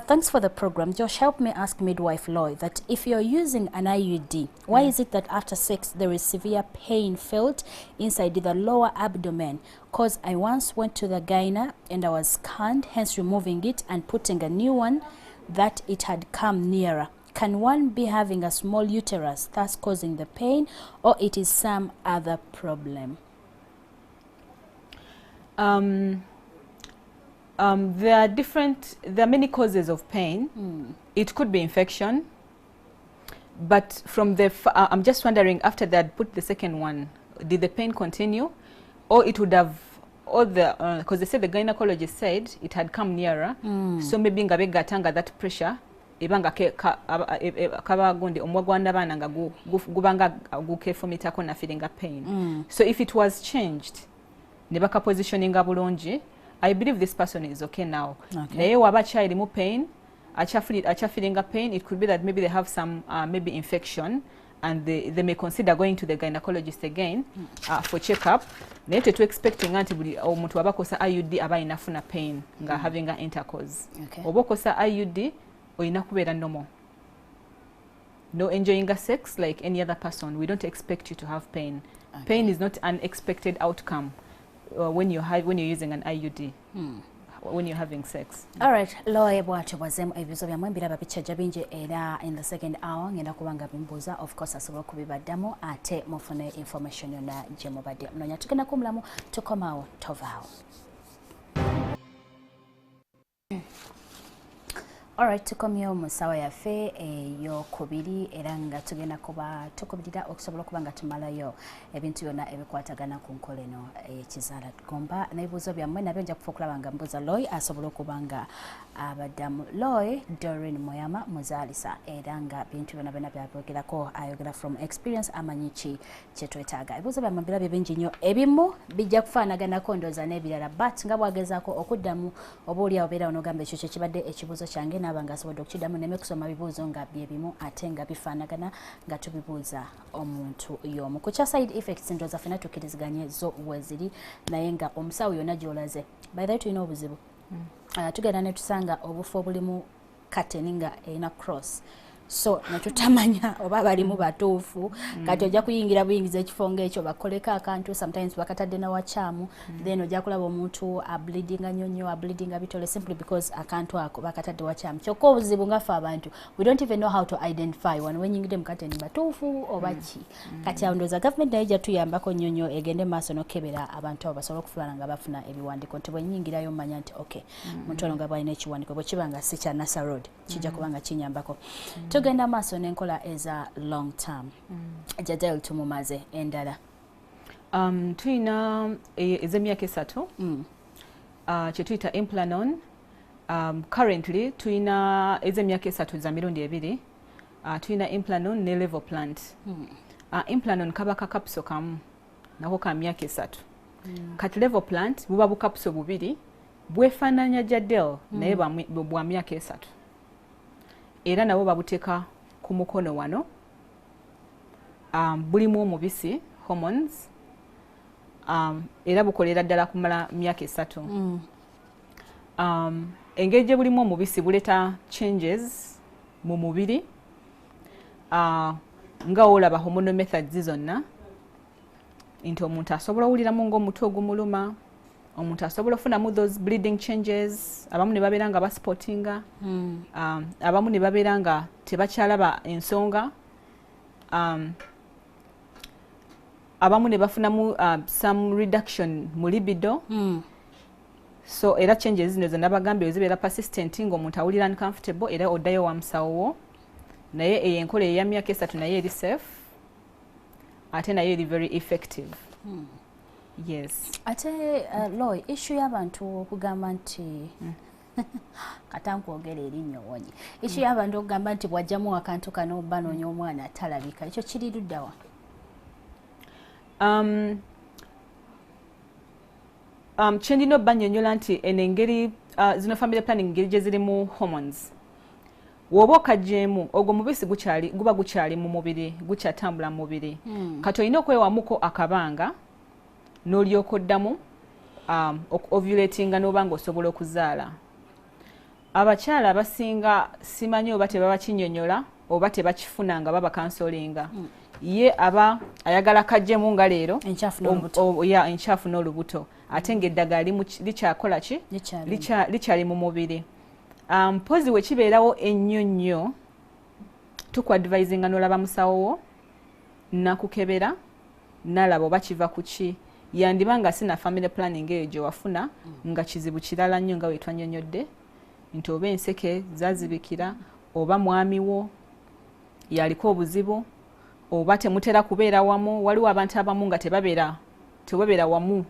Thanks for the program. Josh, help me ask midwife Loy that if you're using an IUD, why is it that after sex there is severe pain felt inside the lower abdomen? Because I once went to the gyna and I was scanned, hence removing it and putting a new one that it had come nearer. Can one be having a small uterus, thus causing the pain, or it is some other problem? There are many causes of pain. It could be infection, but I'm just wondering, after they had put the second one, did the pain continue? Or it would have, or the, because they said the gynecologist said it had come nearer. So maybe nga begatta nga that pressure, eba nga kaba gundi omugwa gwa nabaana nga gubanga gukefumitako na feeling pain. So if it was changed, ne bakapositioninga bulungi, I believe this person is okay now. Naye waba akyalimu pain, akyafeelinga pain, it could be that maybe they have some maybe infection and they may consider going to the gynecologist again for checkup. Naye tetu expecting nti buli omuntu aba akosa IUD aba alina funa pain nga having a intercourse. Oba okosa IUD olina kubeera normal. No, enjoying a sex like any other person. We don't expect you to have pain. Pain is not an expected outcome when you're using an IUD. When you're having sex. Alright, Loy bwatyo bwazeemu ebibuuzo byammwe, mbiraba bikyajja bingi, era in the second hour ngenda kuba nga bimbuuza, of course asobola okubibaddamu ate mufune information yonna gye mubadde munoonya. Tugenda kuwummulamu, tukomaawo, tovaawo. Alright, tukomyewo mu ssaawa yaffe ey'okubiri era nga tugenda kuba tukubirira okusobola okuba nga tumalayo ebintu byonna ebikwatagana ku nkola eno ey'ekizaala gomba n'ebibuuzo byammwe nabyo nja kufa okulaba nga mbuuza Loy asobola okuba nga abaddamu. Loy Doreen Moyama muzaalisa era nga bintu byonna byonna byabyogerako ayogera from experience, amanyi ki kye twetaaga. Ebibuuzo byammwe birabye bingi nnyo, ebimu bijja kufaanaganako ndowooza n'ebirala, but nga bwagezaako okuddamu oba oli awo obeera onogamba ekyo kye kibadde ekibuuzo kyange naaba nga asobodde okukiddamu, nneme kusoma bibuuzo nga bye bimu ate nga bifaanagana nga tubibuuza omuntu y'omu. Ku kya side effects, ndowooza ffenna tukkiriziganye zo weziri, naye nga omusawo yonna gy'olaze, by the way, tulina obuzibu. Tugenda ne tusanga obufo obulimu kateni nga erina cross, so netutamanya oba balimu batuufu. Kati ojja kuyingira buyingiza ekifo ngaekyo bakoleko akantu, sometimes bakatadde nawakyamu, then ojja kulaba omuntu ableedinga nnyo nnyo, ableedinga bitole, simply because akantu ako bakatadde wakyamu. Kyokka obuzibu nga ffe abantu, we don't even know how to identify wano wenyingidde mu kateni batuufu oba ki. Kati awo ndowooza gavumenti naye ejja tuyambako nnyo nnyo, egende maaso n'okebera abantu abo basobole okufulana nga bafuna ebiwandiiko nti bwenyingirayo mmanya nti okay, muntu ono nga bwalina ekiwandiiko, bwe kiba nga si kya Nasa Road kijja kuba nga kinyambako. Tugenda maaso n'enkola eza long term. Jadel tumumaze, endala? Tulina ez'emyaka 3, kye tuyita Implanon. Currently tulina ez'emyaka 3 za mirundi ebiri. Tulina Implanon ne Levoplant. Implanon kaba kakapuso kamu nako ka myaka 3. Kati Levoplant buba bukapuso bubiri bwefaananya Jadel, naye bwa myaka 3, era nabo babuteeka ku mukono wano. Bulimu omubisi, hormones, era bukolera ddala kumala myaka 3. Engeri gye bulimu omubisi buleeta changes mu mubiri, nga olaba hormonal methods zonna, nti omuntu asobola owuliramu ng'omutwe ogumuluma, omuntu asobola ofunamu those bleeding changes, abamu ne babeera nga baspottinga, abamu ne babeera nga tebakyalaba ensonga, abamu ne bafunamu some reduction mu libido. So era changes zino zonna bagambye zibeera persistent, ng'omuntu awulira uncomfortable, era oddayo wa musawo wo. Naye eyo enkola eya myaka 3 naye eri safe, ate naye eri very effective. Yes. Ate Loy, issue y'abantu okugamba nti katankwogera erinnya owonye, issue y'abantu okugamba nti bw'ajjamu akantu kano banoonya omwana atalabika, ekyo kiri luddawa? Kyendina obbannyonnyola nti eno engeri zino family planning engeri gye zirimu hormones, woba okaggyemu ogwo mubisi gukyali, guba gukyali mu mubiri, gukyatambula mu mubiri. Kati olina okwewamuko akabanga n'olyoka oddamu ovulatinga n'oba nga osobola okuzaala. Abakyala abasinga simanyi oba tebabakinnyonnyola oba tebakifuna nga baba counselinga. Ye aba ayagala kaggyemu nga leero Enkyafu n'olubuto. Ya, enkyafu n'olubuto, ate ng'eddagala likyakola ki? Likyali. Likyali mu mubiri. Mpozi we kibeerawo ennyo nnyo, tukuadvisinga n'olaba musawo wo nakukebera nalaba oba kiva ku ki. Yandiba nga sina family planning eyo gye wafuna, nga kizibu kirala nnyo nga wetwannyonnyodde nti oba enseke zazibikira, oba mwami wo yaliko obuzibu, oba temutera kubeera wamu. Waliwo abantu abamu nga tebabeera wamu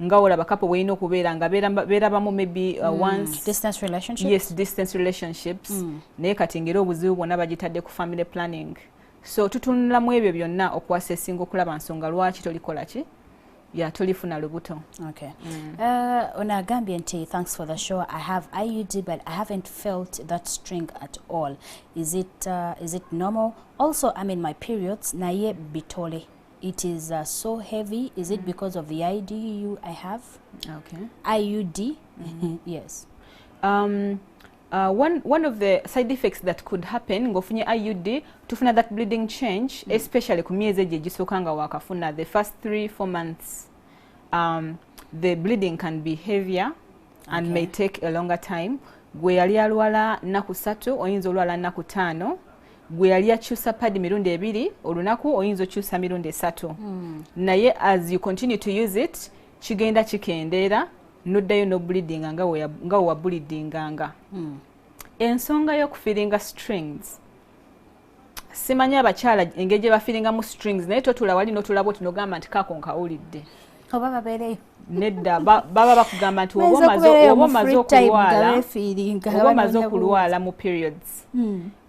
nga olaba couple bwelina okubeera nga beerabamu maybe once. Distance relationship. Yes, distance relationships. Naye kati ngeri obuzibu bwonna bagitadde ku family planning, so tutunulamu ebyo byonna okuassessinga okulaba nsonga lwaki tolikola ki ya tolifuna lubuto. Okay. Ono agambye nti, "Thanks for the show. I have IUD, but I haven't felt that string at all. Is it normal? Also, I'm in my periods, naye bitole. It is so heavy. Is it because of the IDU I have?" Okay. IUD? Yes. One of the side effects that could happen ng'ofunye IUD, tufuna that bleeding change, especially ku myezi egyo egisooka nga wakafuna, the first 3-4 months, the bleeding can be heavier and may take a longer time. Gwe yali alwala nnaku 3, oyinza olwala nnaku 5. Gwe yali akyusa pad mirundi ebiri olunaku, oyinza okyusa mirundi esatu. Naye as you continue to use it, kigenda kikendeera, noddayo nobleedinga nga we wableedinganga. Ensonga y'okufeelinga strings, simanyi abakyala engeri gye bafeelingamu strings, naye totula wali notulaba oti nogamba nti kaako nkawulidde. Oba babeereyo. Nedda, baba bakugamba nti oba omaze okulwala, oba omaze okulwala mu periods,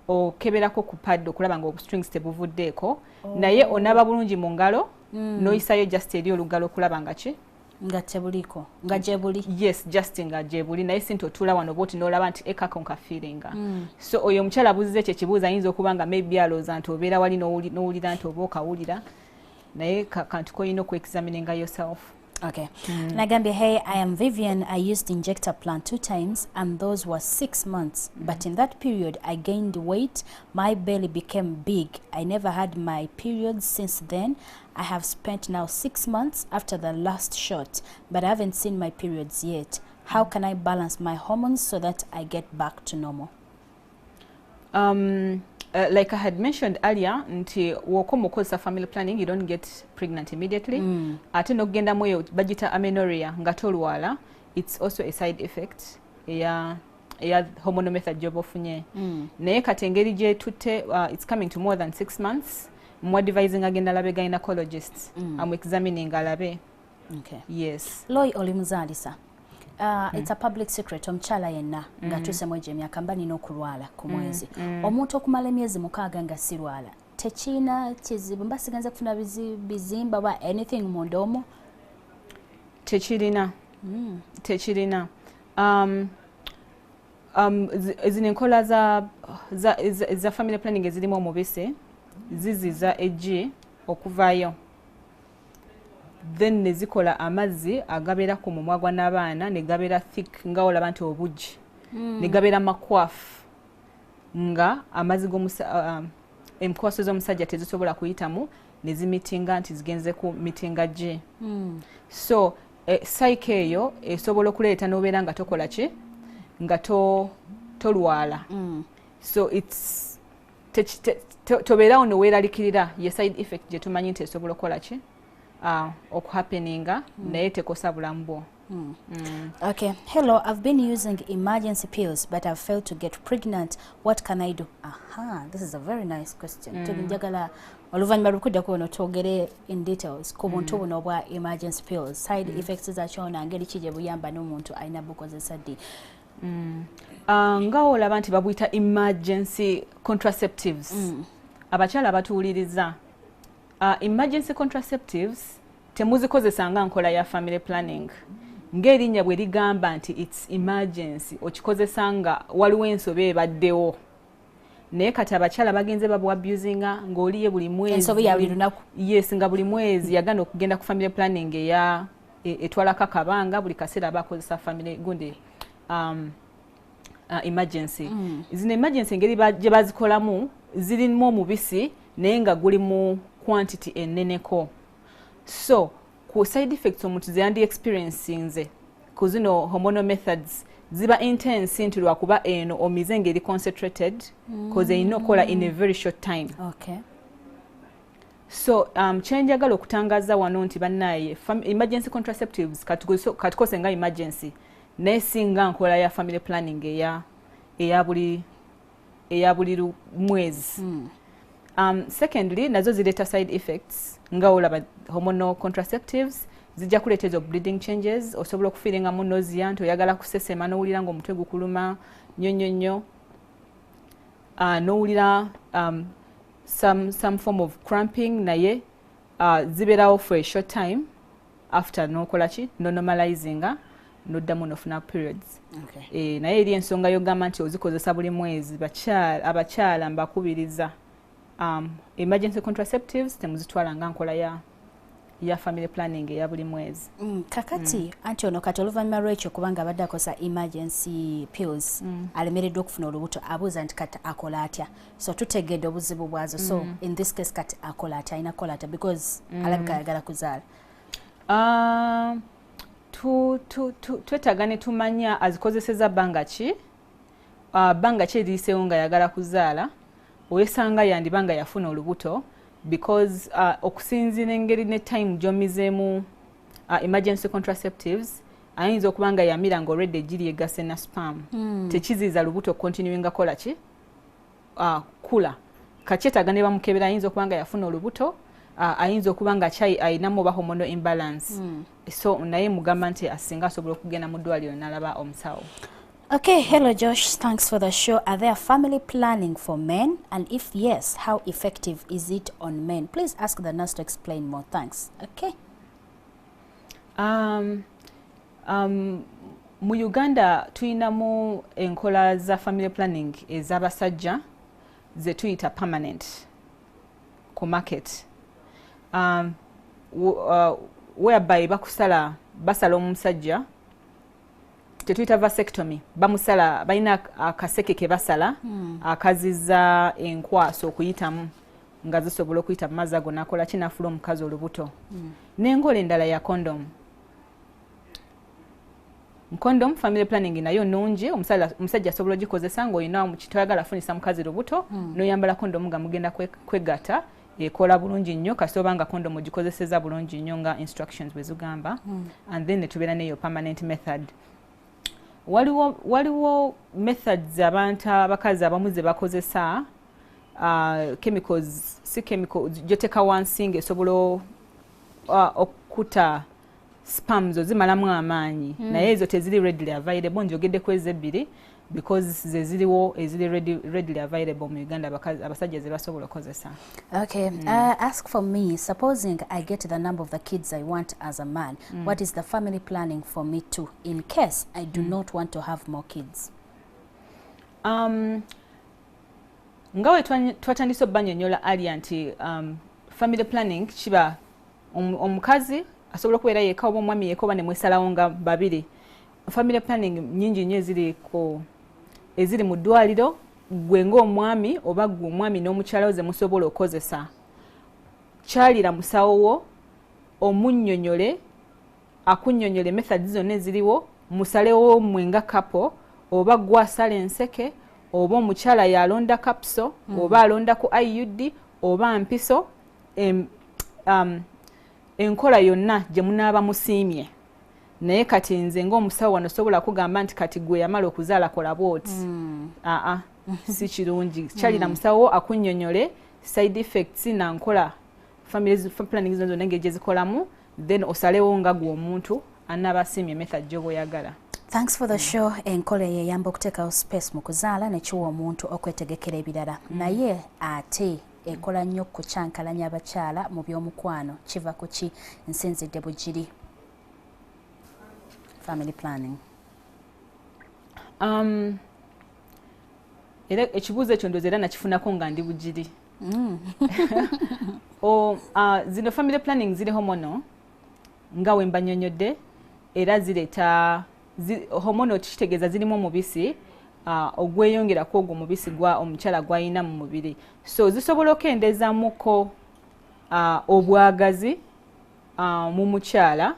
okeberako ku pad okulaba nga obustrings tebuvuddeeko. Naye onaaba bulungi mu ngalo, n'oyisayo just eri olugalo okulaba nga ki? Nga tebuliko, nga gyebuli. Yes, just nga gyebuli, naye si nti otuula wano bwoti n'olaba nti ekako nkafeelinga. So oyo omukyala abuuziza ekyo ekibuuzo ayinza okuba nga maybe alowooza nti obeera wali n'owulira nti oba okawulira, naye kantu koyina okuexamininga yourself. Okay. Nagambye, "Hey, I am Vivian. I used injector plan two times and those were 6 months. But in that period, I gained weight. My belly became big. I never had my periods since then. I have spent now 6 months after the last shot, but I haven't seen my periods yet. How can I balance my hormones so that I get back to normal?" Like I had mentioned earlier, nti wokoma okozesa family planning, you don't get pregnant immediately. Ate n'okugendamu eyo bagita amenorrhea, nga tolwala, it's also a side effect eya hormonal method gy'oba ofunye. Naye kati engeri gyetutte, it's coming to more than 6 months, muadvising agenda alabe gynecologist, amu examining alabe. Yes. Loy, oli muzaalisa. It's a public secret, omukyala yenna ng'atuuse mu egyo emyaka mba nina okulwala ku mwezi. Omuntu okumala emyezi 6 nga sirwala tekiina kizibu? Mba sigenze kufuna bizimba oba anything munda omwo? Tekirina. Tekirina. Zino enkola za family planning ezirimu omubisi. Ziziza eggi okuvaayo, then ne zikola amazzi agabeera ku mumwa gwa n'abaana, ne gabeera thick nga olaba nti obugi, ne gabeera makwafu nga amazzi enkwaso z'omusajja tezisobola kuyitamu ne zimitinga nti zigenze ku mitinga ggi. So cycle eyo esobola okuleeta n'obeera nga tokola ki, nga tolwala. So it's tobeerawo neweeralikirira. Ye side effect gye tumanyi nti esobola okukola ki, okuhappeninga, naye tekosa bulamu bwo. Okay. Hello, I've been using emergency pills, but I've failed to get pregnant. What can I do? Aha, this is a very nice question. Njagala oluvannyuma lw'okuddako wano twogere in details ku buntu buno obwa emergency pills, side effects zakyo, na ngeri ki gye buyamba n'omuntu alina bukozesa ddi. Nga olaba nti babuyita emergency contraceptives. Abakyala batuwuliriza, emergency contraceptives temuzikozesa nga nkola ya family planning. Ng'erinnya bwe ligamba nti it's emergency, okikozesa nga waliwo ensobi ebaddewo. Naye kati abakyala bagenze babuabusinga ng'oliye buli mwezi. Ensobi ya buli lunaku. Yes, nga buli mwezi yagana okugenda ku family planning eya etwalako akabanga, buli kaseera aba akozesa family gundi emergency. Zino emergency engeri gye bazikolamu, zirimu omubisi naye nga guli mu quantity enneneko. So ku side effects omuntu zeyandi experiencinze ku zino hormonal methods ziba intense, nti lwakuba eno omize ngeri concentrated, cause erina okukola in a very short time. So kyenjagala okutangaza wano nti bannaye, emergency contraceptives katukose nga emergency, naye singa nkola ya family planning eya buli mwezi. Secondly, nazo zireeta side effects. Nga olaba hormonal contraceptives zijja kuleeta ezo bleeding changes, osobola okufiiringa mu nausea nti oyagala kusesema, n'owulira nga omutwe gukuluma nnyo nnyo nnyo, n'owulira some form of cramping, naye zibeerawo for a short time. After n'okola ki, nonormalizinga, noddamu nofuna periods. Naye eri ensonga yogamba nti ozikozesa buli mwezi, abakyala mbakubiriza, emergency contraceptives temuzitwala nga nkola ya family planning eya buli mwezi. Kakati anti ono kati oluvannyuma lwekyo, kubanga abadde akozesa emergency pills, alemereddwa okufuna olubuto, abuuza nti kati akola atya? So tutegedde obuzibu bwazo. So in this case kati akola atya, alina kukola atya, because alabika ayagala kuzaala? Twetaaga ne tumanya azikozeseza bbanga ki, bbanga ki eriyiseewo nga ayagala kuzaala. Oyesanga yandiba nga yafuna olubuto, because okusinziira engeri ne time gy'omizeemu emergency contraceptives, ayinza okuba nga yamira nga already egiri egase na sperm. Tekiziiza lubuto continuinga kola ki, kula. Kakyetaaga ne bamukebera. Ayinza okuba nga yafuna olubuto, ayinza okuba nga kyayi ayinamu oba hormonal imbalance. So naye mugamba nti asinga asobola okugenda mu ddwaliro n'alaba omusawo. Okay, hello Josh, thanks for the show. Are there family planning for men? And if yes, how effective is it on men? Please ask the nurse to explain more. Thanks. Okay. Mu Uganda tuyinamu enkola za family planning ez'abasajja ze tuyita permanent ku market, whereby bakusala, basala omusajja, tetuyita vasectomy, bamusala, balina akaseke ke basala akaziza enkwaso okuyitamu nga zisobola okuyita mu mazzi ago, nakola kinafula omukazi olubuto. N'enkola endala ya condom. Condom family planning nayo nungi, omusajja asobola ogikozesa ng'olina toyagala afunisa mukazi lubuto, n'oyambala condom nga mugenda kwegatta. Ekola bulungi nnyo kasita oba nga condom ogikozeseza bulungi nnyo nga instructions bwe zigamba. And then netubeera neyo permanent method. Waliwo methods abantu abakazi abamu ze bakozesa, chemicals, si chemical gyoteka wansi ng'esobola okuta sperms, ozimalamu amaanyi, naye ezo teziri readily available. Njogeddeko ezo ebbiri because ze ziriwo eziri readily available mu Uganda, abasajja ze basobola okukozesa. Okay. Ask for me, supposing I get the number of the kids I want as a man, what is the family planning for me too, in case I do not want to have more kids? Nga we twatandise obbanyonnyola earlier nti family planning kiba omukazi asobola okubeera yekka oba omwami yekka oba ne mwesalawo nga babiri. Family planning nnyingi nnyo eziri mu ddwaliro, gwe ng'omwami oba gwe omwami n'omukyala wo ze musobola okukozesa. Kyalira musawo wo omunnyonnyole, akunnyonnyole methods zonna eziriwo, musalewo mmwe nga couple, oba gwe asala enseke, oba omukyala yalonda capsule, oba alonda ku IUD oba mpiso, enkola yonna gye munaaba musiimye. Naye kati nze ng'omusawo wano sobola kugamba nti kati gwe yamala okuzaala kola bw'oti. Aa, si kirungi. Kyalira musawo akunnyonnyole side effects na nkola family planning zonna engeri gye zikolamu, then osalewo nga gwe omuntu anaaba asiimye method gy'oba oyagala. Thanks for the show. Enkola eyo eyamba okuteekawo space mu kuzaala ne kiwa omuntu okwetegekera ebirala. Naye ate ekola nnyo kukyankalanya abakyala mu by'omukwano. Kiva ku ki? Nsinzidde Bugiri. Family planning. Era ekibuuzo ekyo ndowooza era nakifunako nga ndi Bugiri. Zino family planning ziri hormonal nga we mbanyonyodde, era zireeta hormonal, kitegeeza zirimu omubisi ogweyongerako ogwo omubisi gwa omukyala gw'alina mu mubiri. So zisobola okendezaamuko obwagazi mu mukyala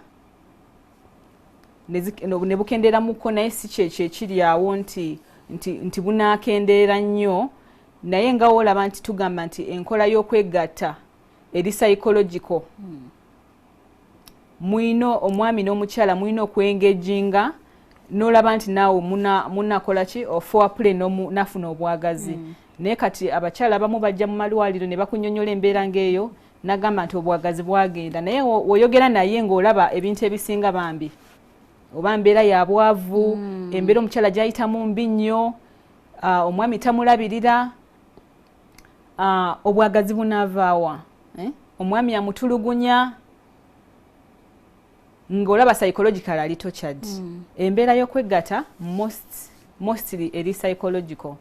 ne bukendeeramuko, naye si kyekyo ekiri awo nti bunaakendeera nnyo. Naye nga woolaba nti tugamba nti enkola y'okwegatta eri psychological, mwino omwami n'omukyala mulina okwengaginga n'olaba nti naawe munakola ki foreplay nafuna obwagazi. Naye kati abakyala abamu bajja mu malwaliro ne bakunyonyola embeera ng'eyo, nagamba nti obwagazi bwagenda, naye woyogera naye ng'olaba ebintu ebisinga bambi oba mbeera ya bwavu, embeera omukyala gy'ayitamu mbi nnyo, omwami tamulabirira, obwagazi bunaavaawa, eh? Omwami amutulugunya ng'olaba psychological ali tortured. Embeera y'okwegatta mostly eri psychological,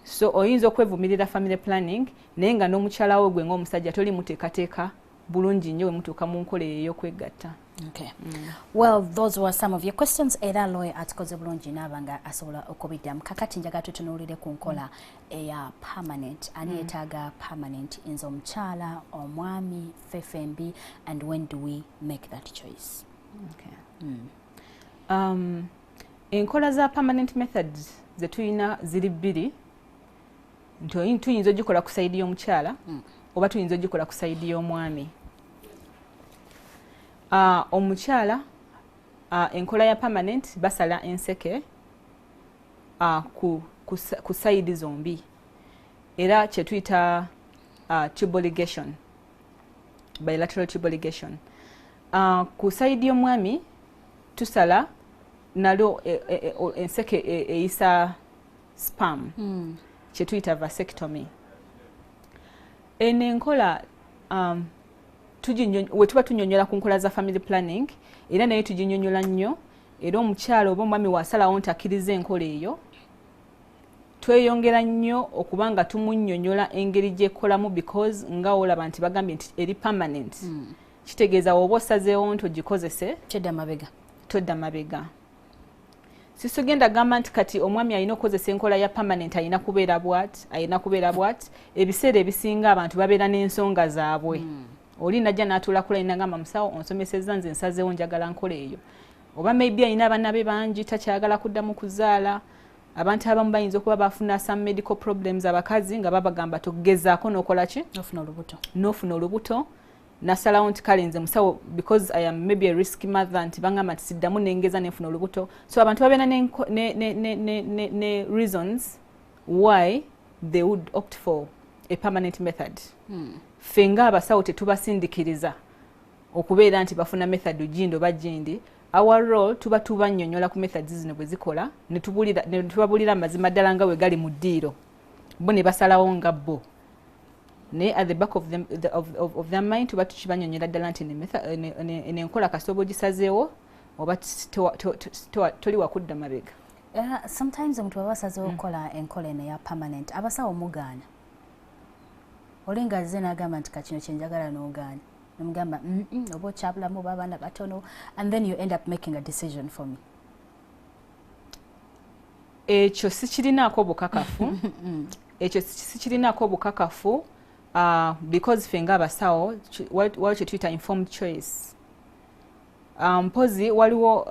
so oyinza okwevumirira family planning, naye nga n'omukyala wo gwe ng'omusajja toli muteekateeka bulungi nnyo we mutuuka mu nkola eyo ey'okwegatta. Okay. Well, those were some of your questions. Era lawyer atukoze bulungi n'aba nga asobola okubiddamu. Kakati njagala tutunuulire ku nkola eya permanent. Ani yeetaaga permanent? Nze omukyala, omwami, ffembi, and when do we make that choice? Okay. Enkola za permanent methods ze tulina ziri bbiri, nti tuyinza ogikola ku side y'omukyala oba tuyinza ogikola ku side y'omwami. Omukyala enkola ya permanent basala enseke ku side zombi, era kyetuyita tubal ligation, bilateral tubal ligation. Ku side y'omwami tusala nalwo enseke eyisa sperm, kyetuyita vasectomy. Eno enkola we tuba tunyonyola ku nkola za family planning, era naye tuginyonyola nnyo, era omukyala oba omwami wasalawo nti akkiriza enkola eyo, tweyongera nnyo okuba nga tumunnyonnyola engeri gyekolamu, because nga olaba nti bagambye nti eri permanent, kitegeeza woba osazeewo nti ogikozese, Todda mabega. Todda mabega. Sisugenda gamba nti kati omwami alina okukozesa enkola ya permanent alina kubeera bwat, alina kubeera bwat. Ebiseera ebisinga abantu babeera n'ensonga zaabwe. Oli najja n'atuula kula nagamba, "Musawo, onsomesezza, nze nsazeewo njagala nkola eyo." Oba maybe alina abaana be bangi, takyagala kuddamu kuzaala. Abantu abamu bayinza okuba bafuna some medical problems, abakazi nga babagamba togezaako n'okola ki, Ofuna olubuto. N'ofuna olubuto, nasalawo nti kale nze musawo, because I am maybe a risk mother, nti bangamba nti siddamu nengeza nenfuna olubuto. So abantu babeera ne reasons why they would opt for a permanent method. Ffe ng'abasawo tetubasindikiriza okubeera nti bafuna method gindi oba gindi. Our role tuba tubannyonnyola ku methods zino bwe zikola, ne tubabuulira amazima ddala nga bwe gali mu ddiiro, bo ne basalawo nga bo. Naye at the back of their mind tuba tukibanyonyola ddala nti nenkola kasooba ogisazeewo oba toli wakudda mabega. Sometimes omuntu baba basazeewo okukola enkola eno eya permanent, abasawo mugaana? Olinga azze n'agamba nti kakino kyenjagala n'ogaana, nomugamba oba okyabulamu oba abaana batono, and then you end up making a decision for me. Ekyo sikirinaako bukakafu, ekyo sikirinaako bukakafu, because ffe ng'abasawo waliwo kye tuyita informed choice. Mpozi waliwo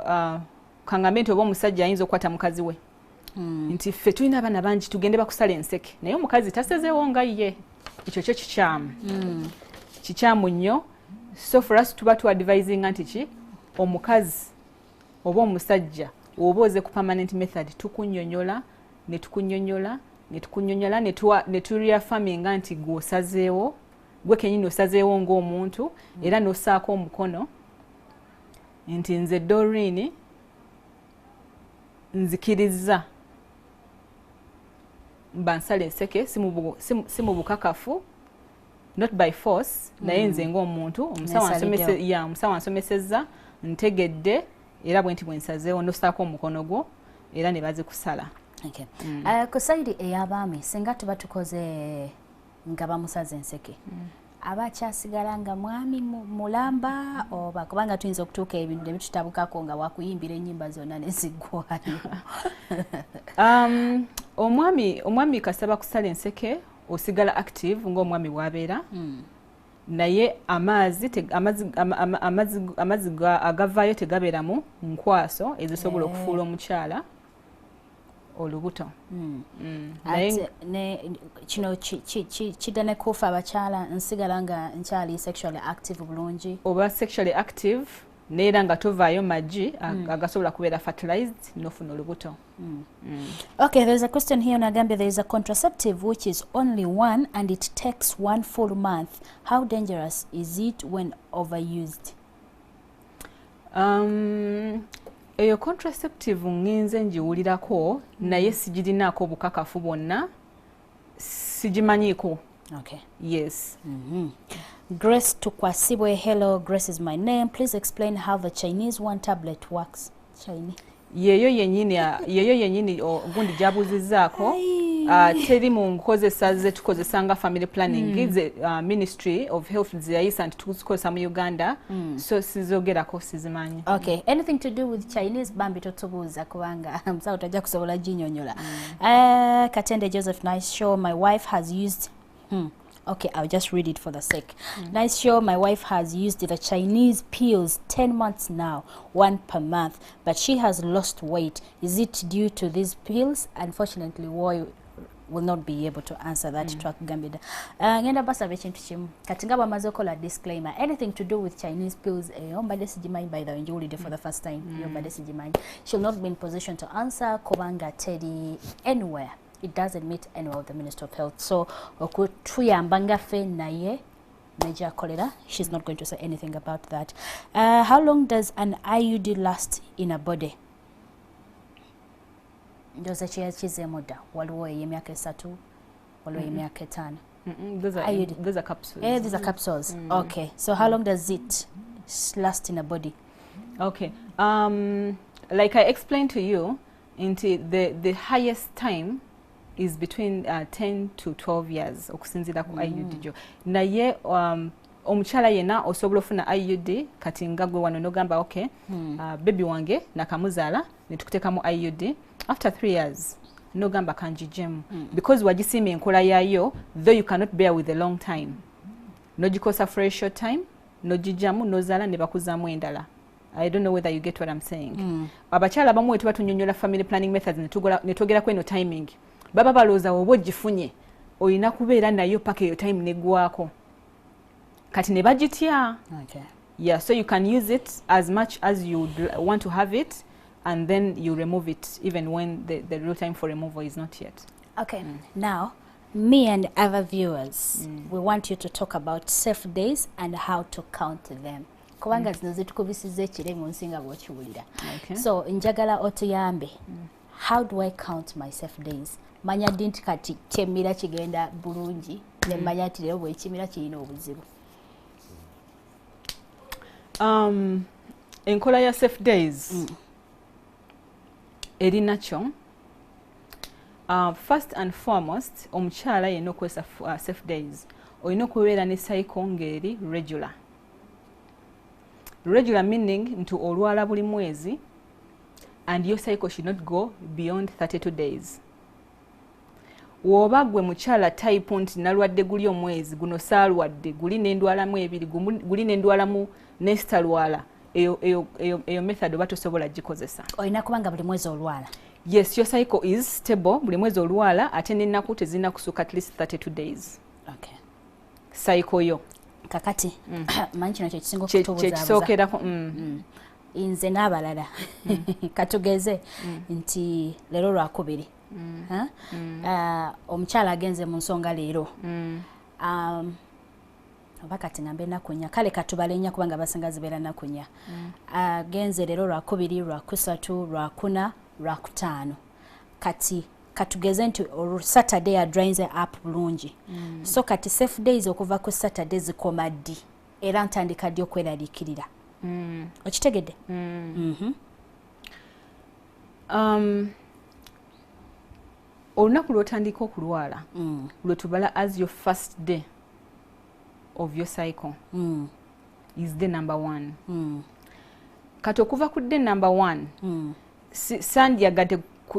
kangambe nti oba omusajja ayinza okukwata mukazi we nti ffe tulina abaana bangi, tugende bakusala enseke, naye omukazi tasazeewo nga ye. Ekyo kyo kikyamu, kikyamu nnyo. So for us tuba tuadvisinga nti ki omukazi oba omusajja oba oze ku permanent method, tukunnyonnyola ne tukunnyonnyola ne tukunnyonnyola ne tureaffirminga nti gwe osazeewo, gwe kenyini osazeewo ng'omuntu, era n'ossaako omukono nti nze Doreen nzikirizza bansala enseke, si mu bukakafu, not by force, naye nze ng'omuntu omusawo ansomesezza, ntegedde, era bwe nti bwe nsazeewo, nosaako omukono gwo era ne bazikusala. Okay. Ku side ey'abaami, singa tuba tukoze nga bamusaze enseke, aba akyasigala nga mwami mulamba oba? Kubanga tuyinza okutuuka ebintu ne bitutabukako nga wakuyimbira ennyimba zonna ne ziggwayo. Omwami kasaba kusala enseke osigala active ng'omwami bw'abeera, naye amazzi agavaayo tegabeeramu nkwaso ezisobola okufuula omukyala olubuto. Naye kino kidda ne kufa abakyala, nsigala nga nkyali sexually active bulungi? Oba sexually active, neera nga tovaayo magi agasobola kubeera fertilized nofuna olubuto. Okay, there's a question here on Agambia. There is a contraceptive which is only one and it takes one full month. How dangerous is it when overused? Eyo contraceptive ngenze ngiwulirako, naye sigirinaako obukakafu bwonna, sigimanyiiko. Yes. Grace Tukwasibwe, hello, Grace is my name. Please explain how the Chinese one tablet works. Chinese. Yeyo yenyini gundi gyabuuzizzaako. Teri mu nkozesa ze tukozesa nga family planning ze Ministry of Health ze yayisa nti tuzikozesa mu Uganda, so sizogerako, sizimanyi. Okay, anything to do with Chinese, bambi totubuuza kubanga musawo tajja kusobola ginyonyola. Katende Joseph, nice show. My wife has used Okay, I'll just read it for the sake. Nice show. My wife has used the Chinese pills 10 months now, one per month, but she has lost weight. Is it due to these pills? Unfortunately, we will not be able to answer that. Twakugambye. Ngenda basaba ekintu kimu. Kati nga bamaze okukola disclaimer, anything to do with Chinese pills, mbadde sigimanyi, by the way, njiwulidde for the first time. Yo mbadde sigimanyi. She'll not be in position to answer kubanga teri anywhere. It doesn't meet anywhere with the Minister of Health. So okutuyamba ngaffe naye nejakolera, she's not going to say anything about that. How long does an IUD last in a body? Ndowooza kizeemu dda, waliwo ey'emyaka 3, waliwo ey'emyaka 5. Those are, IUD. Those are capsules. Eh, these are capsules. Okay, so how long does it last in a body? Okay. Like I explained to you, nti the highest time is between 10 to 12 years okusinziira ku IUD gyo. Naye omukyala yenna osobola ofuna IUD kati nga gwe wano nogamba okay, baby wange nakamuzaala, ne tukuteekamu IUD, after 3 years nogamba kanjijemu because wagisiima enkola yaayo, though you cannot bear with a long time, nogikosa for a short time, nogijjamu, nozaala ne bakuzaamu endala. I don't know whether you get what I'm saying. Abakyala abamu we tuba tunyonyola family planning methods ne twogerako eno timing, baba balowooza oba ogifunye olina kubeera nayo paka eyo time neggwako, kati ne bagitya. Yeah, so you can use it as much as you would want to have it, and then you remove it even when the real time for removal is not yet. Okay, now me and other viewers, we want you to talk about safe days and how to count them, kubanga zino zitukubisiza ekire mu nsi nga bw'okiwulira. So njagala otuyambe, how do I count my safe days? Manya ddi nti kati kyemmira kigenda bulungi, nemmanya nti leero bwekimira kirina obuzibu? Enkola ya safe days eri nakyo. First and foremost, omukyala yenna okozesa safe days Olina okubeera ne cycle ng'eri regular. Regular meaning nti olwala buli mwezi and your cycle should not go beyond 32 days. Woba gwe mukyala type nti nalwadde guli omwezi guno saalwadde, guli nendwalamu ebiri, guli nendwalamu nesitalwala, eyo method oba tosobola gikozesa. Olina kubanga buli mwezi olwala. Yes, your cycle is stable, buli mwezi olwala, ate n'ennaku tezirina kusukka at least 32 days. Cycle yo. Kakati manyi kino kyekisinga okutubuzaabuza. Kyekisookerako. Nze n'abalala katugeze nti leero lwakubiri. Omukyala agenze mu nsonga leero, oba kati ngambe ennaku nnya, kale katubale nnya kubanga abasinga zibeera nnaku nnya. Agenze leero lwakubiri, lwakusatu, lwakuna, lwakutaano. Kati katugeze nti olwo Saturday adryinze up bulungi. So kati safe days okuva ku Saturday zikoma ddi, era ntandika ddi okweraliikirira? Okitegedde? Olunaku lw'otandika okulwala lwe tubala as your first day of your cycle is day number one. Kati okuva ku day number one,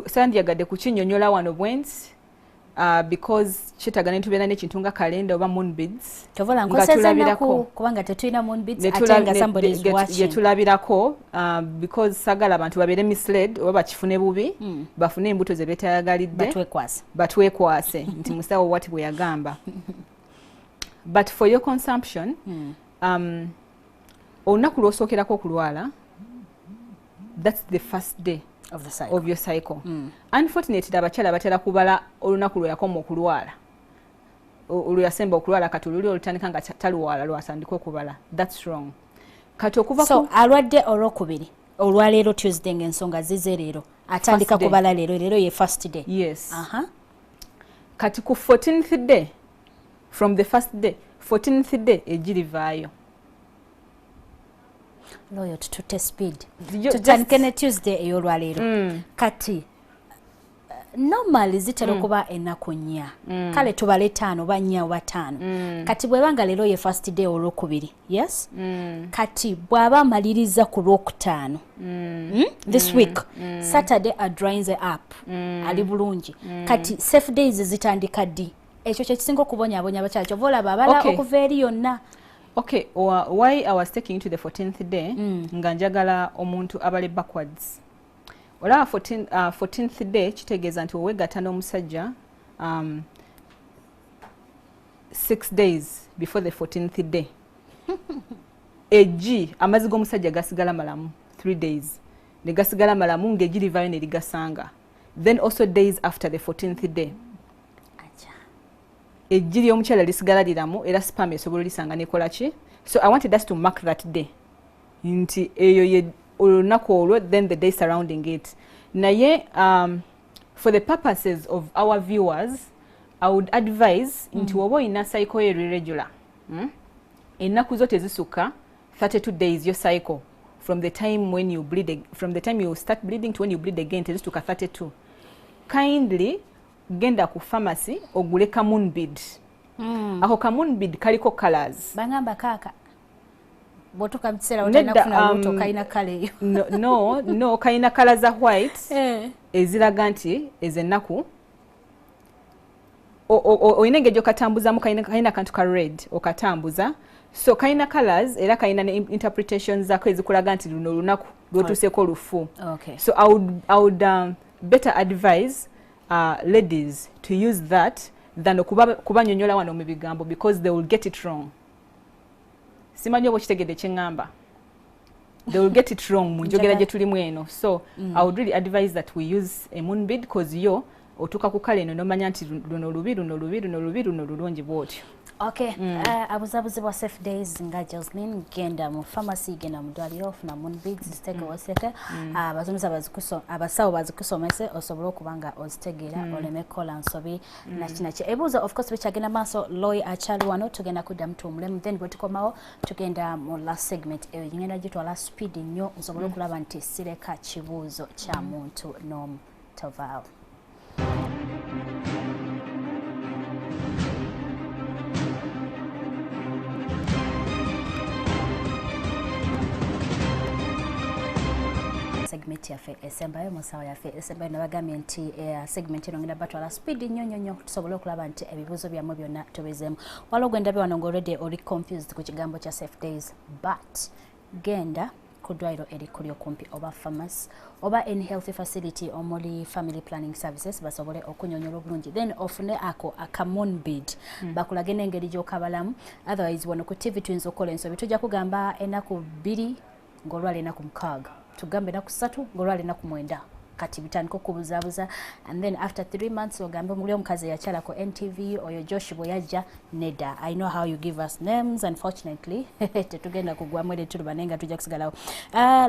sandyagadde kukinyonyola wano bwenti, because kyetaaga ne tubeera n'ekintu nga kalenda oba moonbeads. Tovola Nga nkoseza tulabirako. ennaku kubanga tetulina moonbeads Ne ate nga somebody is watching. Yetulabirako, because sagala abantu babeere misled oba bakifune bubi, bafune embuto ze beetayagalidde. Batwekwase. Batwekwase nti musawo wati bwe yagamba. But for your consumption, olunaku lw'osookerako okulwala, that's the first day of the cycle. Of your cycle. Unfortunately, abakyala batera kubala olunaku lwe yakoma okulwala, olwe yasemba okulwala. Kati oluli olutandika nga talwala lwatandika okubala. That's wrong. Kati okuva So ku alwadde olwokubiri, olwaleero Tuesday, ng'ensonga zize leero, atandika First day. kubala leero. Leero ye first day. Yes. Kati ku 14th day, from the first day, 14th day egirivaayo. Loyo tututte speed. Tutandike ne Tuesday ey'olwaleero. Kati normally zitera okuba ennaku nnya. Kale tubale ttaano oba nnya oba ttaano. Kati bw'ebanga leero ye first day, olwokubiri, yes, kati bw'aba amaliriza ku lwokutaano, This week Saturday adryinze up, ali bulungi. Kati safe days zitandika ddi? Ekyo kyekisinga okubonyaabonya abakyala, kyova olaba abala okuva eri yonna. Okay, why I was taking you to the 14th day, nga njagala omuntu abale backwards. Olaba 14th day kitegeeza nti wewegatta n'omusajja 6 days before the 14th day, eggi, amazzi g'omusajja gasigala malamu 3 days, ne gasigala malamu ng'eggi livaayo ne ligasanga. Then also days after the 14th day, Acha. Eggi ly'omukyala lisigala liramu era sperm esobola olisanga nekola ki. So I wanted us to mark that day nti eyo ye olunaku olwo, then the day surrounding it. Naye for the purposes of our viewers, I would advise nti woba olina cycle yo eri regular, Ennaku zo tezisukka 32 days. Your cycle from the time when you bleed from the time you start bleeding to when you bleed again tezituka 32, kindly genda ku pharmacy ogule ka moonbead. Ako ka moonbead kaliko colors. Bangamba kaaka bw'otuuka mu kiseera Nedda, otalina kufuna lubuto, kalina kale eyo. No, kalina color za white eziraga nti ezo ennaku olina engeri gy'okatambuzamu. Kalina akantu ka red okatambuza, so kalina colors era kalina ne interpretations zaako ezikulaga nti luno olunaku lwotuuseeko lufu. So I would better advise ladies to use that than okubanyonyola wano mu bigambo, because they will get it wrong. Simanyi oba okitegedde kyeŋŋamba. They will get it wrong mu njogera gye tulimu eno. So I would really advise that we use a moonbead, because yo otuuka ku kale eno nomanya nti luno lubi, luno lubi, luno lubi, luno lulungi, bwotyo. Okay, abuzabuzibwa safe days nga Jocelyn, genda mu pharmacy, genda mu ddwaliro, ofuna moonbeads, ziteeke woseke. Abasomesa abasawo bazikusomese osobole okuba nga ozitegeera, oleme kukola nsobi nakinaki. Ebibuuzo of course bikyagenda maaso. Loy akyali wano, tugenda kuddamu tuwumulemu, then bwe tukomawo tugenda mu last segment. Eyo ngenda gitwala speed nnyo nsobole okulaba nti sireka kibuuzo kya muntu n'omu. Tovaawo. Segment yaffe esembayo, mu ssaawa yaffe esembayo. Nabagambye nti segment eno ngenda batwala speed nnyo nnyo nnyo, tusobole okulaba nti ebibuuzo byammwe byonna tubizeemu. Waliwo gwe ndabye wano ng'already oli confused ku kigambo kya safe days, but genda ku ddwaliro erikuli okumpi oba pharmacy oba any health facility omuli family planning services, basobole okunyonyola obulungi, then ofune ako aka moonbead, bakulage n'engeri gy'okabalamu. Otherwise wano ku TV tuyinza okukola ensobi, tujja kugamba ennaku 2 ng'olwala ennaku 6, tugambe ennaku 3 ng'olwala ennaku 9. Kati bitandika okubuzaabuza, and then after 3 months ogambe muli omukazi eyakyala ku NTV oyo Josh bwe yajja. Nedda, I know how you give us names. Unfortunately tetugenda kugwamu ere tuluba, naye nga tujja kusigalawo.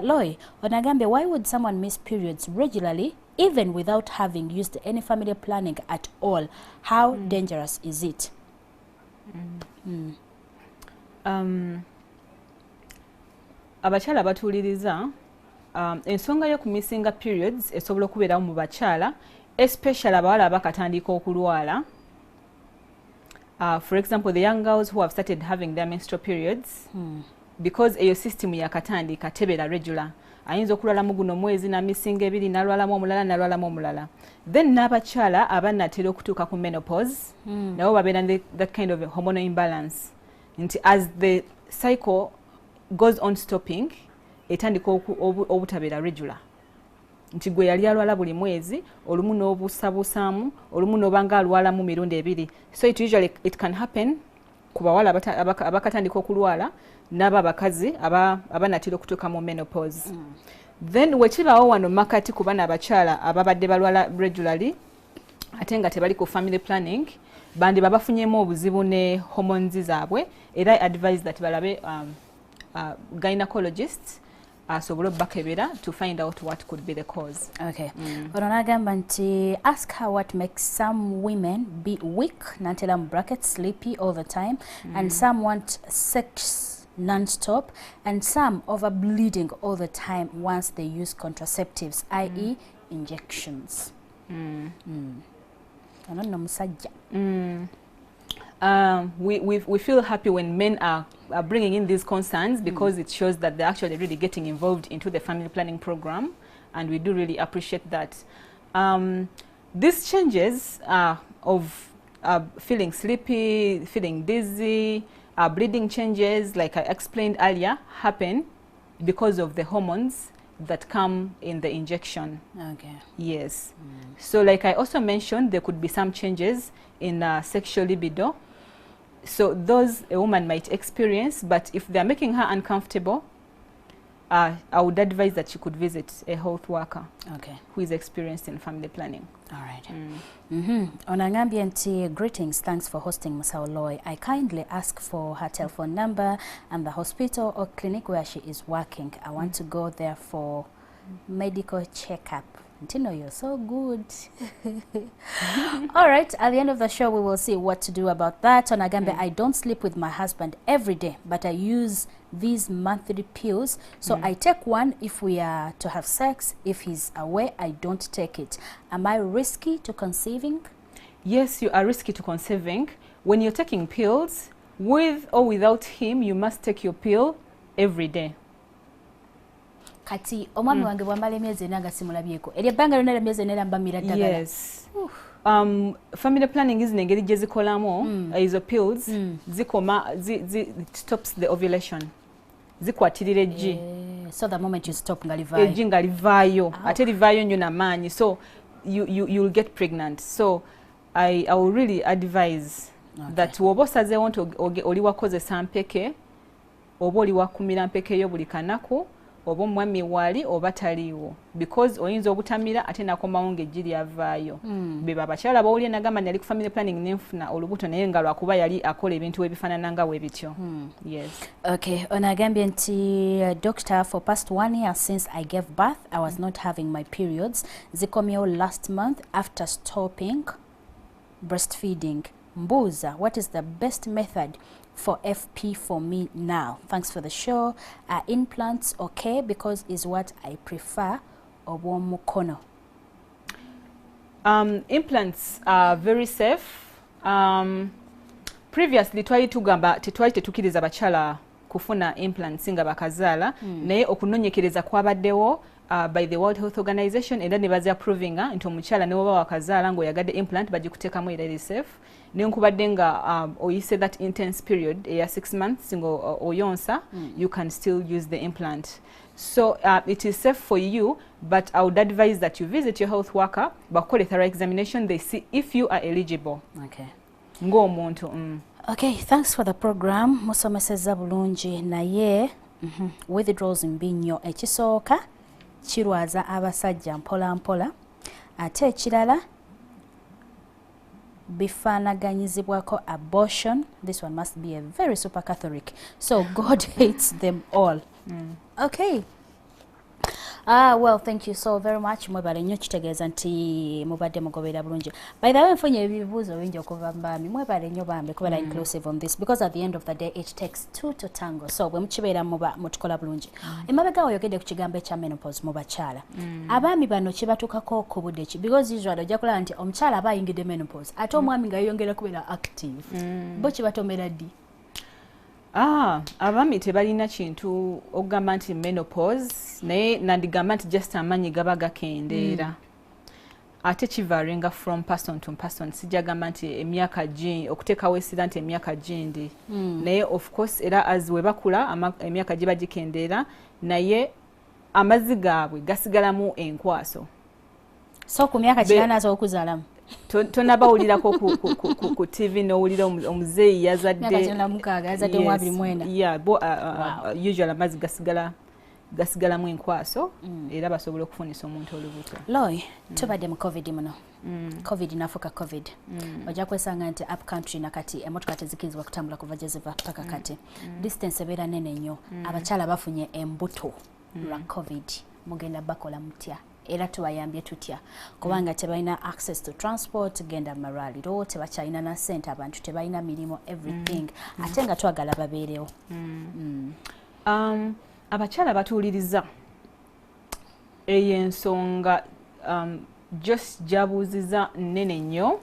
Loy onagambye, why would someone miss periods regularly even without having used any family planning at all? How dangerous is it? Abakyala batuuliriza, ensonga y'okumisinga periods esobola okubeerawo mu bakyala, especially abawala abakatandika okulwala. For example, the young girls who have started having their menstrual periods, because eyo system yakatandika, tebeera regular. Ayinza okulwalamu guno mwezi namisinga ebiri, nalwalamu omulala, nalwalamu omulala. Then n'abakyala abanatera okutuuka ku menopause, nabo babeera ne that kind of a hormonal imbalance, nti as the cycle goes on stopping, etandika obutabeera regular, nti gwe yali alwala buli mwezi, olumu n'obusaabusaamu, olumu n'oba nga alwalamu mirundi ebiri. So it usually, it can happen ku bawala abakatandika okulwala n'aba abakazi abanatera okutuuka mu menopause. Then wekibaawo wano makati ku bana abakyala ababadde balwala regularly ate nga tebali ku family planning, bandiba bafunyemu obuzibu ne hormones zaabwe. Era I advise that balabe gynecologist asobole obbakebera to find out what could be the cause. Okay. Ono n'agamba nti, ask her what makes some women be weak, nantera mu brackets sleepy all the time, and some want sex non-stop, and some over bleeding all the time once they use contraceptives, i.e. injections. Ono nno musajja. We feel happy when men are bringing in these concerns, because it shows that they're actually really getting involved into the family planning program, and we do really appreciate that. These changes of feeling sleepy, feeling dizzy, bleeding changes, like I explained earlier, happen because of the hormones that come in the injection. Yes. So like I also mentioned, there could be some changes in sexual libido. So those a woman might experience, but if they're making her uncomfortable, I would advise that she could visit a health worker who is experienced in family planning. All right. Ono agambye nti, greetings, thanks for hosting Musawo Loy. I kindly ask for her telephone number and the hospital or clinic where she is working. I want to go there for medical checkup. Ntino, you're so good. All right, at the end of the show, we will see what to do about that. Ono agambye, I don't sleep with my husband every day, but I use these monthly pills. So I take one if we are to have sex. If he's away, I don't take it. Am I risky to conceiving? Yes, you are risky to conceiving. When you're taking pills, with or without him, you must take your pill every day. Kati omwami wange bwamala emyezi 4 nga simulabyeko, eryo ebbanga lyonna emyezi 4 era mbamira ddagala? Yes. Family planning zino engeri gye zikolamu, ezo pills zikoma it stops the ovulation, zikwatirira eggi. Eh, so the moment you stop nga livaayo. Eggi nga livaayo, ate livaayo nnyo namaanyi, so you'll get pregnant. So I will really advise that woba osazeewo nti oli wakozesa mpeke oba oli wakumira mpeke yo buli kanaku, oba omwami waali oba taliiwo, because oyinza obutamira ate nakomawo ng'eggi lyavaayo. Beba abakyala bawulire nagamba nali ku family planning nenfuna olubuto, naye nga lwakuba yali akola ebintu ebifaanana nga bwe bityo. Yes. Okay, ono agambye nti, doctor, for past one year since I gave birth, I was not having my periods. Zikomyewo last month after stopping breastfeeding. Mbuuza, what is the best method for FP for me now? Thanks for the show. Are implants okay? Because is what I prefer, obw'omukono. Implants are very safe. Previously twali tugamba tetwali tetukkiriza bakyala kufuna implants nga bakazaala, naye okunoonyekereza kwabaddewo. by the World Health Organization, era ne bazi approvinga nti omukyala ne woba wakazaala ng'oyagadde implant bagikuteekamu, era eri safe, nenkubadde nga oyise that intense period eya 6 months nga oyonsa, you can still use the implant. So it is safe for you, but I would advise that you visit your health worker, bakole thorough examination, they see if you are eligible ng'omuntu. Okay, thanks for the program. Musomesezza bulungi, naye withdrawals mbi nnyo. Ekisooka, kirwaza abasajja mpola mpola, ate ekirala bifaanaganyizibwako abortion. This one must be a very super Catholic. So God hates them all. Okay. Ah, well, thank you so very much. Mwebale nnyo, kitegeeza nti mubadde mugoberera bulungi. By the way, nfunye ebibuuzo bingi okuva mu baami. Mwebale nnyo bambi kubeera inclusive on this, because at the end of the day it takes two to tango. So bwe mukibeera muba mutukola bulungi. Emabega oyogedde ku kigambo ekya menopause mu bakyala. Abaami bano kibatuukako ku budde ki? Because usually ojja kulaba nti omukyala aba ayingidde menopause, ate omwami nga yeyongera kubeera active. Bo kibatomera ddi? Ah, abaami tebalina kintu okugamba nti menopause, naye nandigamba nti just amaanyi gaba gakendeera. Ate kivaryinga from person to person. Sijja gamba nti emyaka gi, okuteekawo essira nti emyaka gindi, naye of course era as we bakula emyaka giba gikendeera, naye amazzi gaabwe gasigalamu enkwaso. So ku myaka 8 asobola okuzaalamu? Tonabawulirako ku TV n'owulira omuzeeyi yazadde Myaka 96 yazadde mu 24. Yeah, bo usually amazzi gasigalamu enkwaso, era basobola okufunisa omuntu olubuto. Loy, tubadde mu COVID muno. COVID nafuka COVID. Ojja kwesanga nti up country nakati emmotoka tezikkirizibwa kutambula kuva gye ziva paka kati. Distance ebeera nene nnyo. Abakyala bafunye embuto lwa COVID. Mugenda bakola mutya? Era tubayambye tutya? Kubanga tebalina access to transport genda mu malwaliro, tebakyalina na ssente, abantu tebalina mirimu, everything. Ate nga twagala babeerewo. Abakyala batuwuliriza, eyo ensonga just gyabuuziza nnene nnyo.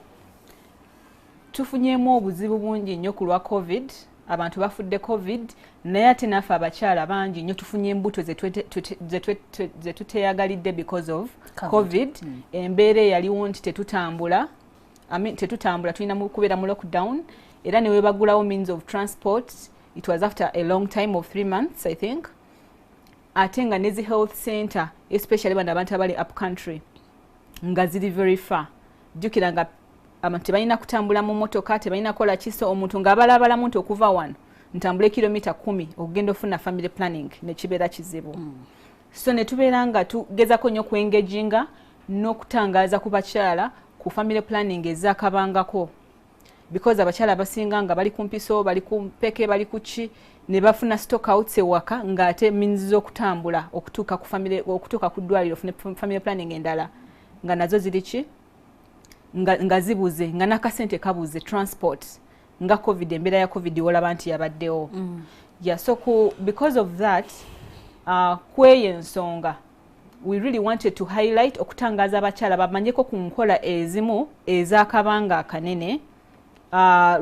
Tufunyemu obuzibu bungi nnyo ku lwa COVID. Abantu bafudde COVID, naye ate naffe abakyala bangi nnyo tufunye embuto ze tuteyagalidde because of COVID. Embeera eyaliwo nti tetutambula, I mean, tetutambula, tulina kubeera mu lockdown, era ne webagulawo means of transport, it was after a long time of 3 months, I think. Ate nga nezi health center, especially bano abantu abali up country, nga ziri very far. Jjukira nga abantu tebalina kutambula mu motoka, tebalina kukola kiso. Omuntu ng'abalabalamu nti okuva wano ntambule kilomita 10 okugenda ofuna family planning, nekibeera kizibu. So ne tubeera nga tugezako nnyo okwengaginga n'okutangaaza ku bakyala ku family planning ezakabangako, because abakyala abasinga nga bali ku mpiso, bali ku mpeke, bali ku ki, ne bafuna stock outs ewaka, ng'ate means z'okutambula okutuuka ku family, okutuuka ku ddwaliro ofune family planning endala nga nazo ziri ki, nga zibuze, nga n'akasente kabuze, transport, nga COVID, embeera ya COVID wolaba nti yabaddewo. Yeah, so because of that, kweyo ensonga we really wanted to highlight okutangaza abakyala bamanyeko ku nkola ezimu ez'akabanga akanene,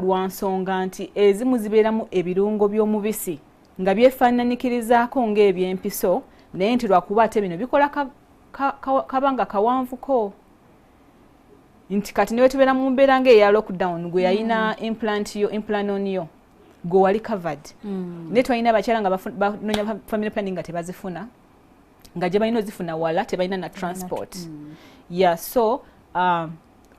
lwa nsonga nti ezimu zibeeramu ebirungo by'omubisi nga byefaananikirizaako ng'ebyempiso, naye nti lwakuba ate bino bikola kabanga kawanvuko, nti kati newe tubeera mu mbeera ng'eya lockdown, gwe yalina implant yo, Implanon yo, gwe wali covered. Naye twalina abakyala nga banoonya family planning nga tebazifuna, nga gye balina ozifuna wala, tebalina na transport. Yeah, so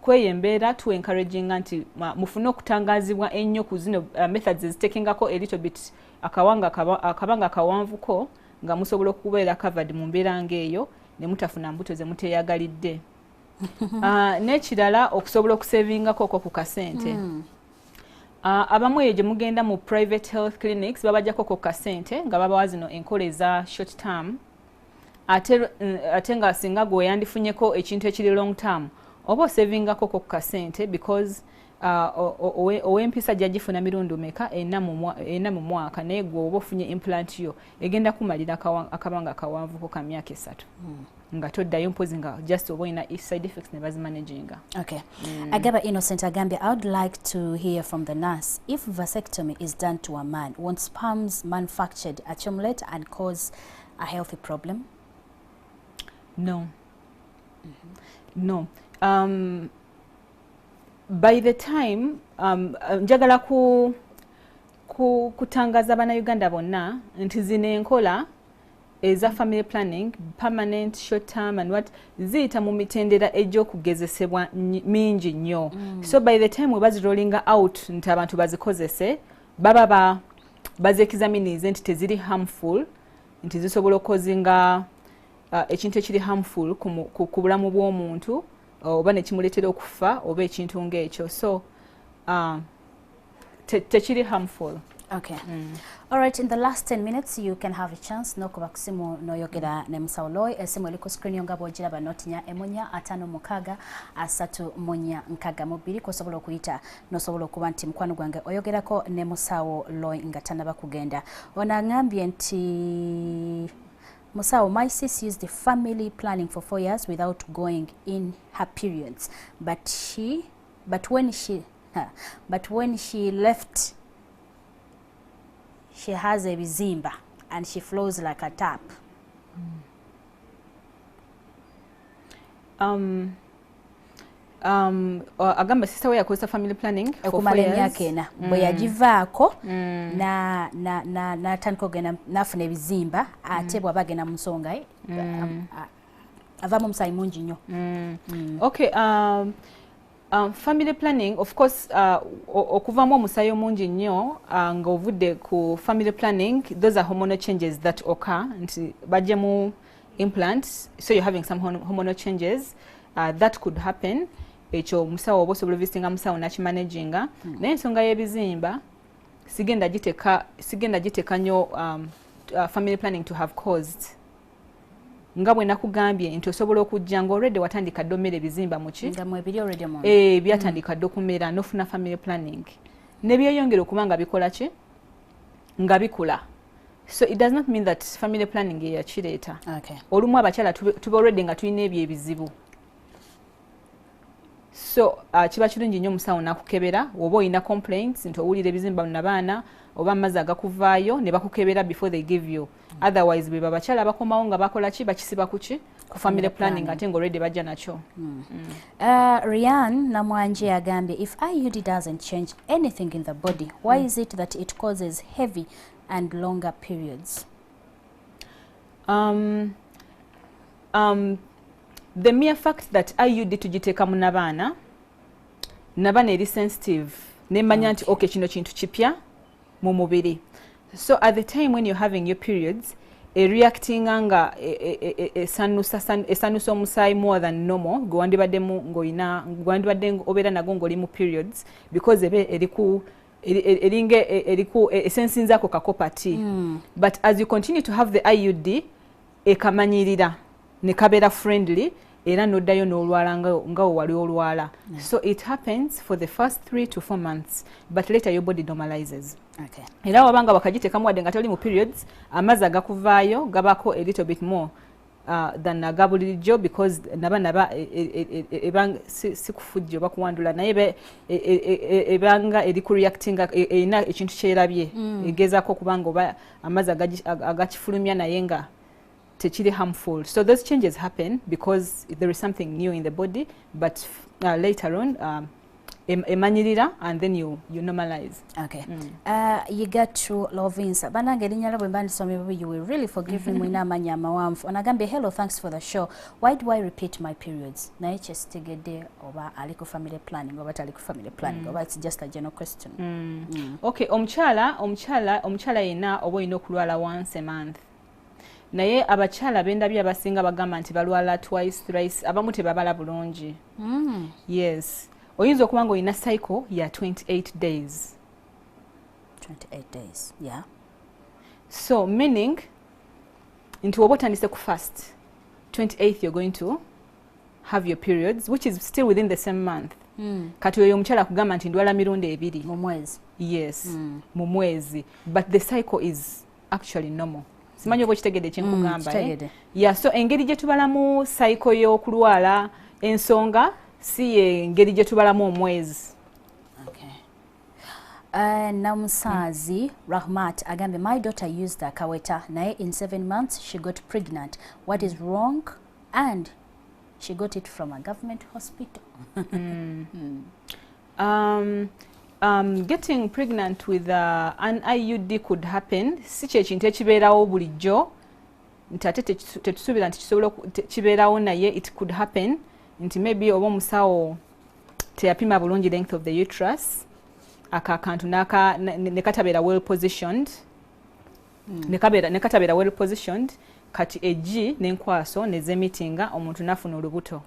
kweyo embeera tu encouraginga nti mufune okutangazibwa ennyo ku zino methods ezitekingako a little bit akabanga akawanvuko, nga musobola okubeera covered mu mbeera ng'eyo ne mutafuna mbuto ze muteyagalidde. N'ekirala, okusobola okusavingako okwo ku kasente. Abamu eyo gye mugenda mu private health clinics babajjako ku kasente nga babawa zino enkola eza short term, ate nga singa gwe yandifunyeko ekintu ekiri long term, oba osavingako ku kasente, because ow'empisa gyagifuna mirundi meka? Ena mu mwaka. Naye gwe oba ofunye implant yo, egenda kumalira akabanga akawanvuko ka myaka 3 nga toddayo, mpozi nga just oba olina side effects ne bazimanaginga. Okay. Agaba Innocent agambye, I would like to hear from the nurse. If vasectomy is done to a man, won't sperms manufactured accumulate and cause a healthy problem? No. No. By the time njagala kutangaza bannayuganda bonna nti zino enkola eza family planning, permanent, short term and what, ziyita mu mitendera egy'okugezesebwa mingi nnyo. So by the time we bazirollinga out nti abantu bazikozese, baba bazeexaminize nti teziri harmful, nti zisobola okucausinga ekintu ekiri harmful ku bulamu bw'omuntu oba nekimuleetera okufa oba ekintu ng'ekyo. So tekiri harmful. Okay. All right, in the last 10 minutes you can have a chance nokuba kusimu noyogera ne Musawo Loy. Esimu eri ku screen yo nga bw'ogiraba, 046 34 62, kosobola okuyita nosobola okuba nti mukwano gwange oyogerako ne Musawo Loy nga tannaba kugenda. Ono aŋambye nti, "Musawo, my sis used the family planning for 4 years without going in her periods, but when she left, she has ebizimba and she flows like a tap." Agamba sister we yakozesa family planning. Okumala emyaka 4, bwe yagivaako n'atandika ogenda n'afuna ebizimba, ate bw'aba agenda mu nsonga avaamu omusaayi mungi nnyo. Okay, family planning, of course, okuvamu omusaayi omungi nnyo ng'ovudde ku family planning, those are hormonal changes that occur nti bajjemu implants, so you're having some hormonal changes that could happen. Ekyo musawo oba osobola ovisitinga musawo nakimanaginga. Naye ensonga y'ebizimba sigenda giteeka nnyo family planning to have caused. Nga bwe nakugambye nti osobola okujja nga already watandika dda omera ebizimba muki. Nga mwebiri already mu Eh, byatandika dda okumera, nofuna family planning ne byeyongera okuba nga bikola ki, nga bikula. So it does not mean that family planning yeyakireeta. Olumu abakyala tuba already nga tulina ebyo ebizibu, so kiba kirungi nnyo omusawo nakukebera oba olina complaints nti owulira ebizimba nabaana oba amazzi agakuvaayo, ne bakukebera before they give you. Otherwise bwe babakyala abakomawo nga bakola ki, bakisiba ku ki, ku family planning, ate nga already bajja nakyo. Rian Namwanje agambye, "If IUD doesn't change anything in the body, why is it that it causes heavy and longer periods?" The mere fact that IUD tugiteeka mu nabaana, nabaana eri sensitive nemanya nti okay, kino kintu kipya mu mubiri. So at the time when you're having your periods, ereactinga nga esanusa omusaayi more than normal gwe wandibaddemu ng'olina, gwe wandibadde obeera nagwo ng'oli mu periods, because ebe eriku eringa eriku esensinzaako ka copper T. But as you continue to have the IUD, ekamanyirira ne kabeera friendly, era n'oddayo n'olwala nga we wali olwala. So it happens for the first 3 to 4 months, but later your body normalizes. Era wabanga wakagiteekamu wadde nga toli mu periods, amazzi agakuvaayo gabako a little bit more than aga bulijjo, because naba ebanga si kufujja oba kuwandula, naye ebanga eri kureactinga, erina ekintu kyerabye, egezaako okubanga oba amazzi agakifulumya, naye nga tekiri harmful. So those changes happen because there is something new in the body, but later on emanyirira and then you normalize. Okay. Yigatu Lovinsa, banange erinnya lyo bwe mba ndisomye bubi, you will really forgive me, mwina amannya amawanvu. Onagambye, "Hello, thanks for the show. Why do I repeat my periods?" Naye kyesitegedde oba ali ku family planning oba tali ku family planning, oba it's just a general question. Okay, omukyala yenna oba olina okulwala once a month, naye abakyala bendabye abasinga bagamba nti balwala twice, thrice, abamu tebabala bulungi. Yes, oyinza okuba nga olina cycle ya 28 days. 28 days, yeah. So meaning nti woba otandise ku first, 28th you're going to have your periods, which is still within the same month. Kati oyo omukyala akugamba nti ndwala mirundi ebiri mu mwezi. Yes, mu mwezi, but the cycle is actually normal. Simanyi oba okitegedde kyenkugamba, eh? Kitegedde. Yeah, so engeri gye tubalamu cycle y'okulwala ensonga si ye engeri gye tubalamu omwezi. Okay. Namusaazi Rahmat agambye, "My daughter used akaweta, naye in 7 months she got pregnant. What is wrong?" And she got it from a government hospital. Getting pregnant with an IUD could happen. Si kyekintu ekibeerawo bulijjo, nti ate tetusuubira nti kisobola kibeerawo, naye it could happen nti maybe oba omusawo teyapima bulungi length of the uterus, ako akantu ne katabeera well positioned, ne katabeera well positioned, kati eggi n'enkwaso nezemitinga, omuntu nafuna olubuto.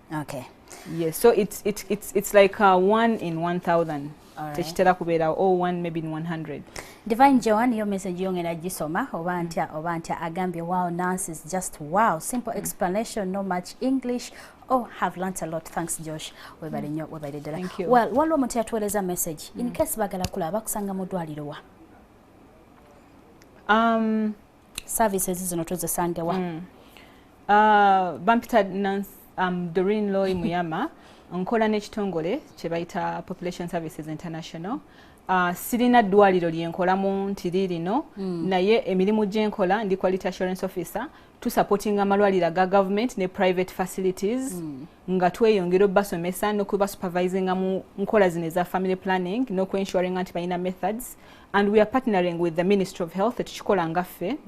Yes, so it's like 1 in 1000. Tekitera kubeerawo, or 1 maybe in 100. Divine Joan, yo message yo ngenda gisoma oba ntya oba ntya. Agambye, "Wow, Nancy is just wow, simple explanation, no much English. Oh, have learnt a lot. Thanks, Josh." Webale nnyo, webale ddala. Thank you. Well, waliwo omuntu yatuweereza message, in case bagala kulaba, bakusanga mu ddwaliro wa? Services zino tuzisange wa? Bampita Nancy, Doreen Loy Muyama. Nkola n'ekitongole kye bayita Population Services International. Sirina ddwaliro lyenkolamu nti liirino, naye emirimu gye nkola, ndi quality assurance officer. Tusupportinga amalwaliro aga government ne private facilities nga tweyongera obbasomesa n'okubasupervisinga mu nkola zino eza family planning n'okwensuringa nti balina methods, and we are partnering with the Ministry of Health. Tukikola nga ffe.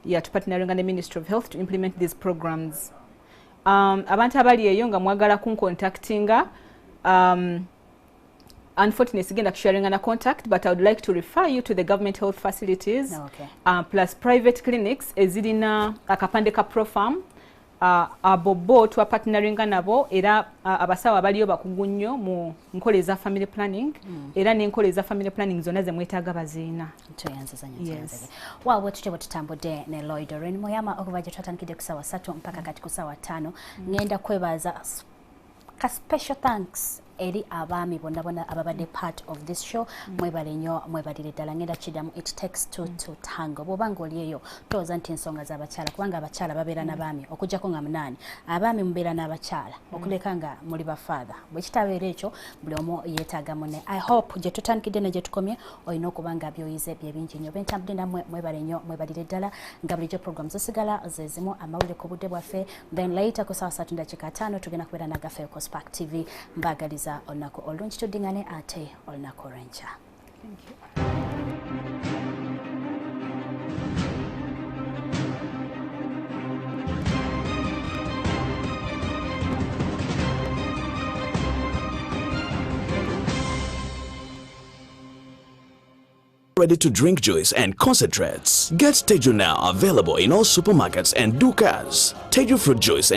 Yeah, tupartneringa ne Ministry of Health to implement these programs. Abantu abali eyo nga mwagala kuncontactinga, unfortunately sigenda kusharinga na contact, but I would like to refer you to the government health facilities plus private clinics ezirina akapande ka Profarm. Abo bo twapartneringa nabo, era abasawo abaliyo bakugu nnyo mu nkola eza family planning, era n'enkola eza family planning zonna ze mwetaaga baziina. Tweyanziza nnyo. Yes. Tweyanziza. Well, bwe tutyo bwe tutambudde ne Lloyd Doreen Muyama okuva gye twatandikidde ku ssaawa 3 mpaka kati ku ssaawa 5. Ngenda kwebaza ka special thanks eri abaami bonna bonna ababadde part of this show. Mwebale nnyo, mwebalire ddala. Ngenda kiddamu, it takes two to tango. Bw'oba ng'oli eyo towooza nti ensonga z'abakyala, kubanga abakyala babeera n'abaami okuggyako nga munaani, abaami mubeera n'abakyala okuleka nga muli bafaather. Bwe kitabeera ekyo, buli omu yeetaaga munne. I hope gye tutandikidde ne gye tukomye olina okuba nga byoyize bye bingi nnyo. Bentambudde nammwe, mwebale nnyo, mwebalire ddala. Nga bulijjo, program zisigala ze zimu, amawulire ku budde bwaffe, then later ku 3:05 tugenda kubeera nagaffe ku Spark TV. Mbaagaliza olunaku olungi, tuddingane ate olunaku olw'enkya. Thank you. Ready to drink juice and concentrates. Get Teju now, available in all supermarkets and dukas. Teju fruit juice and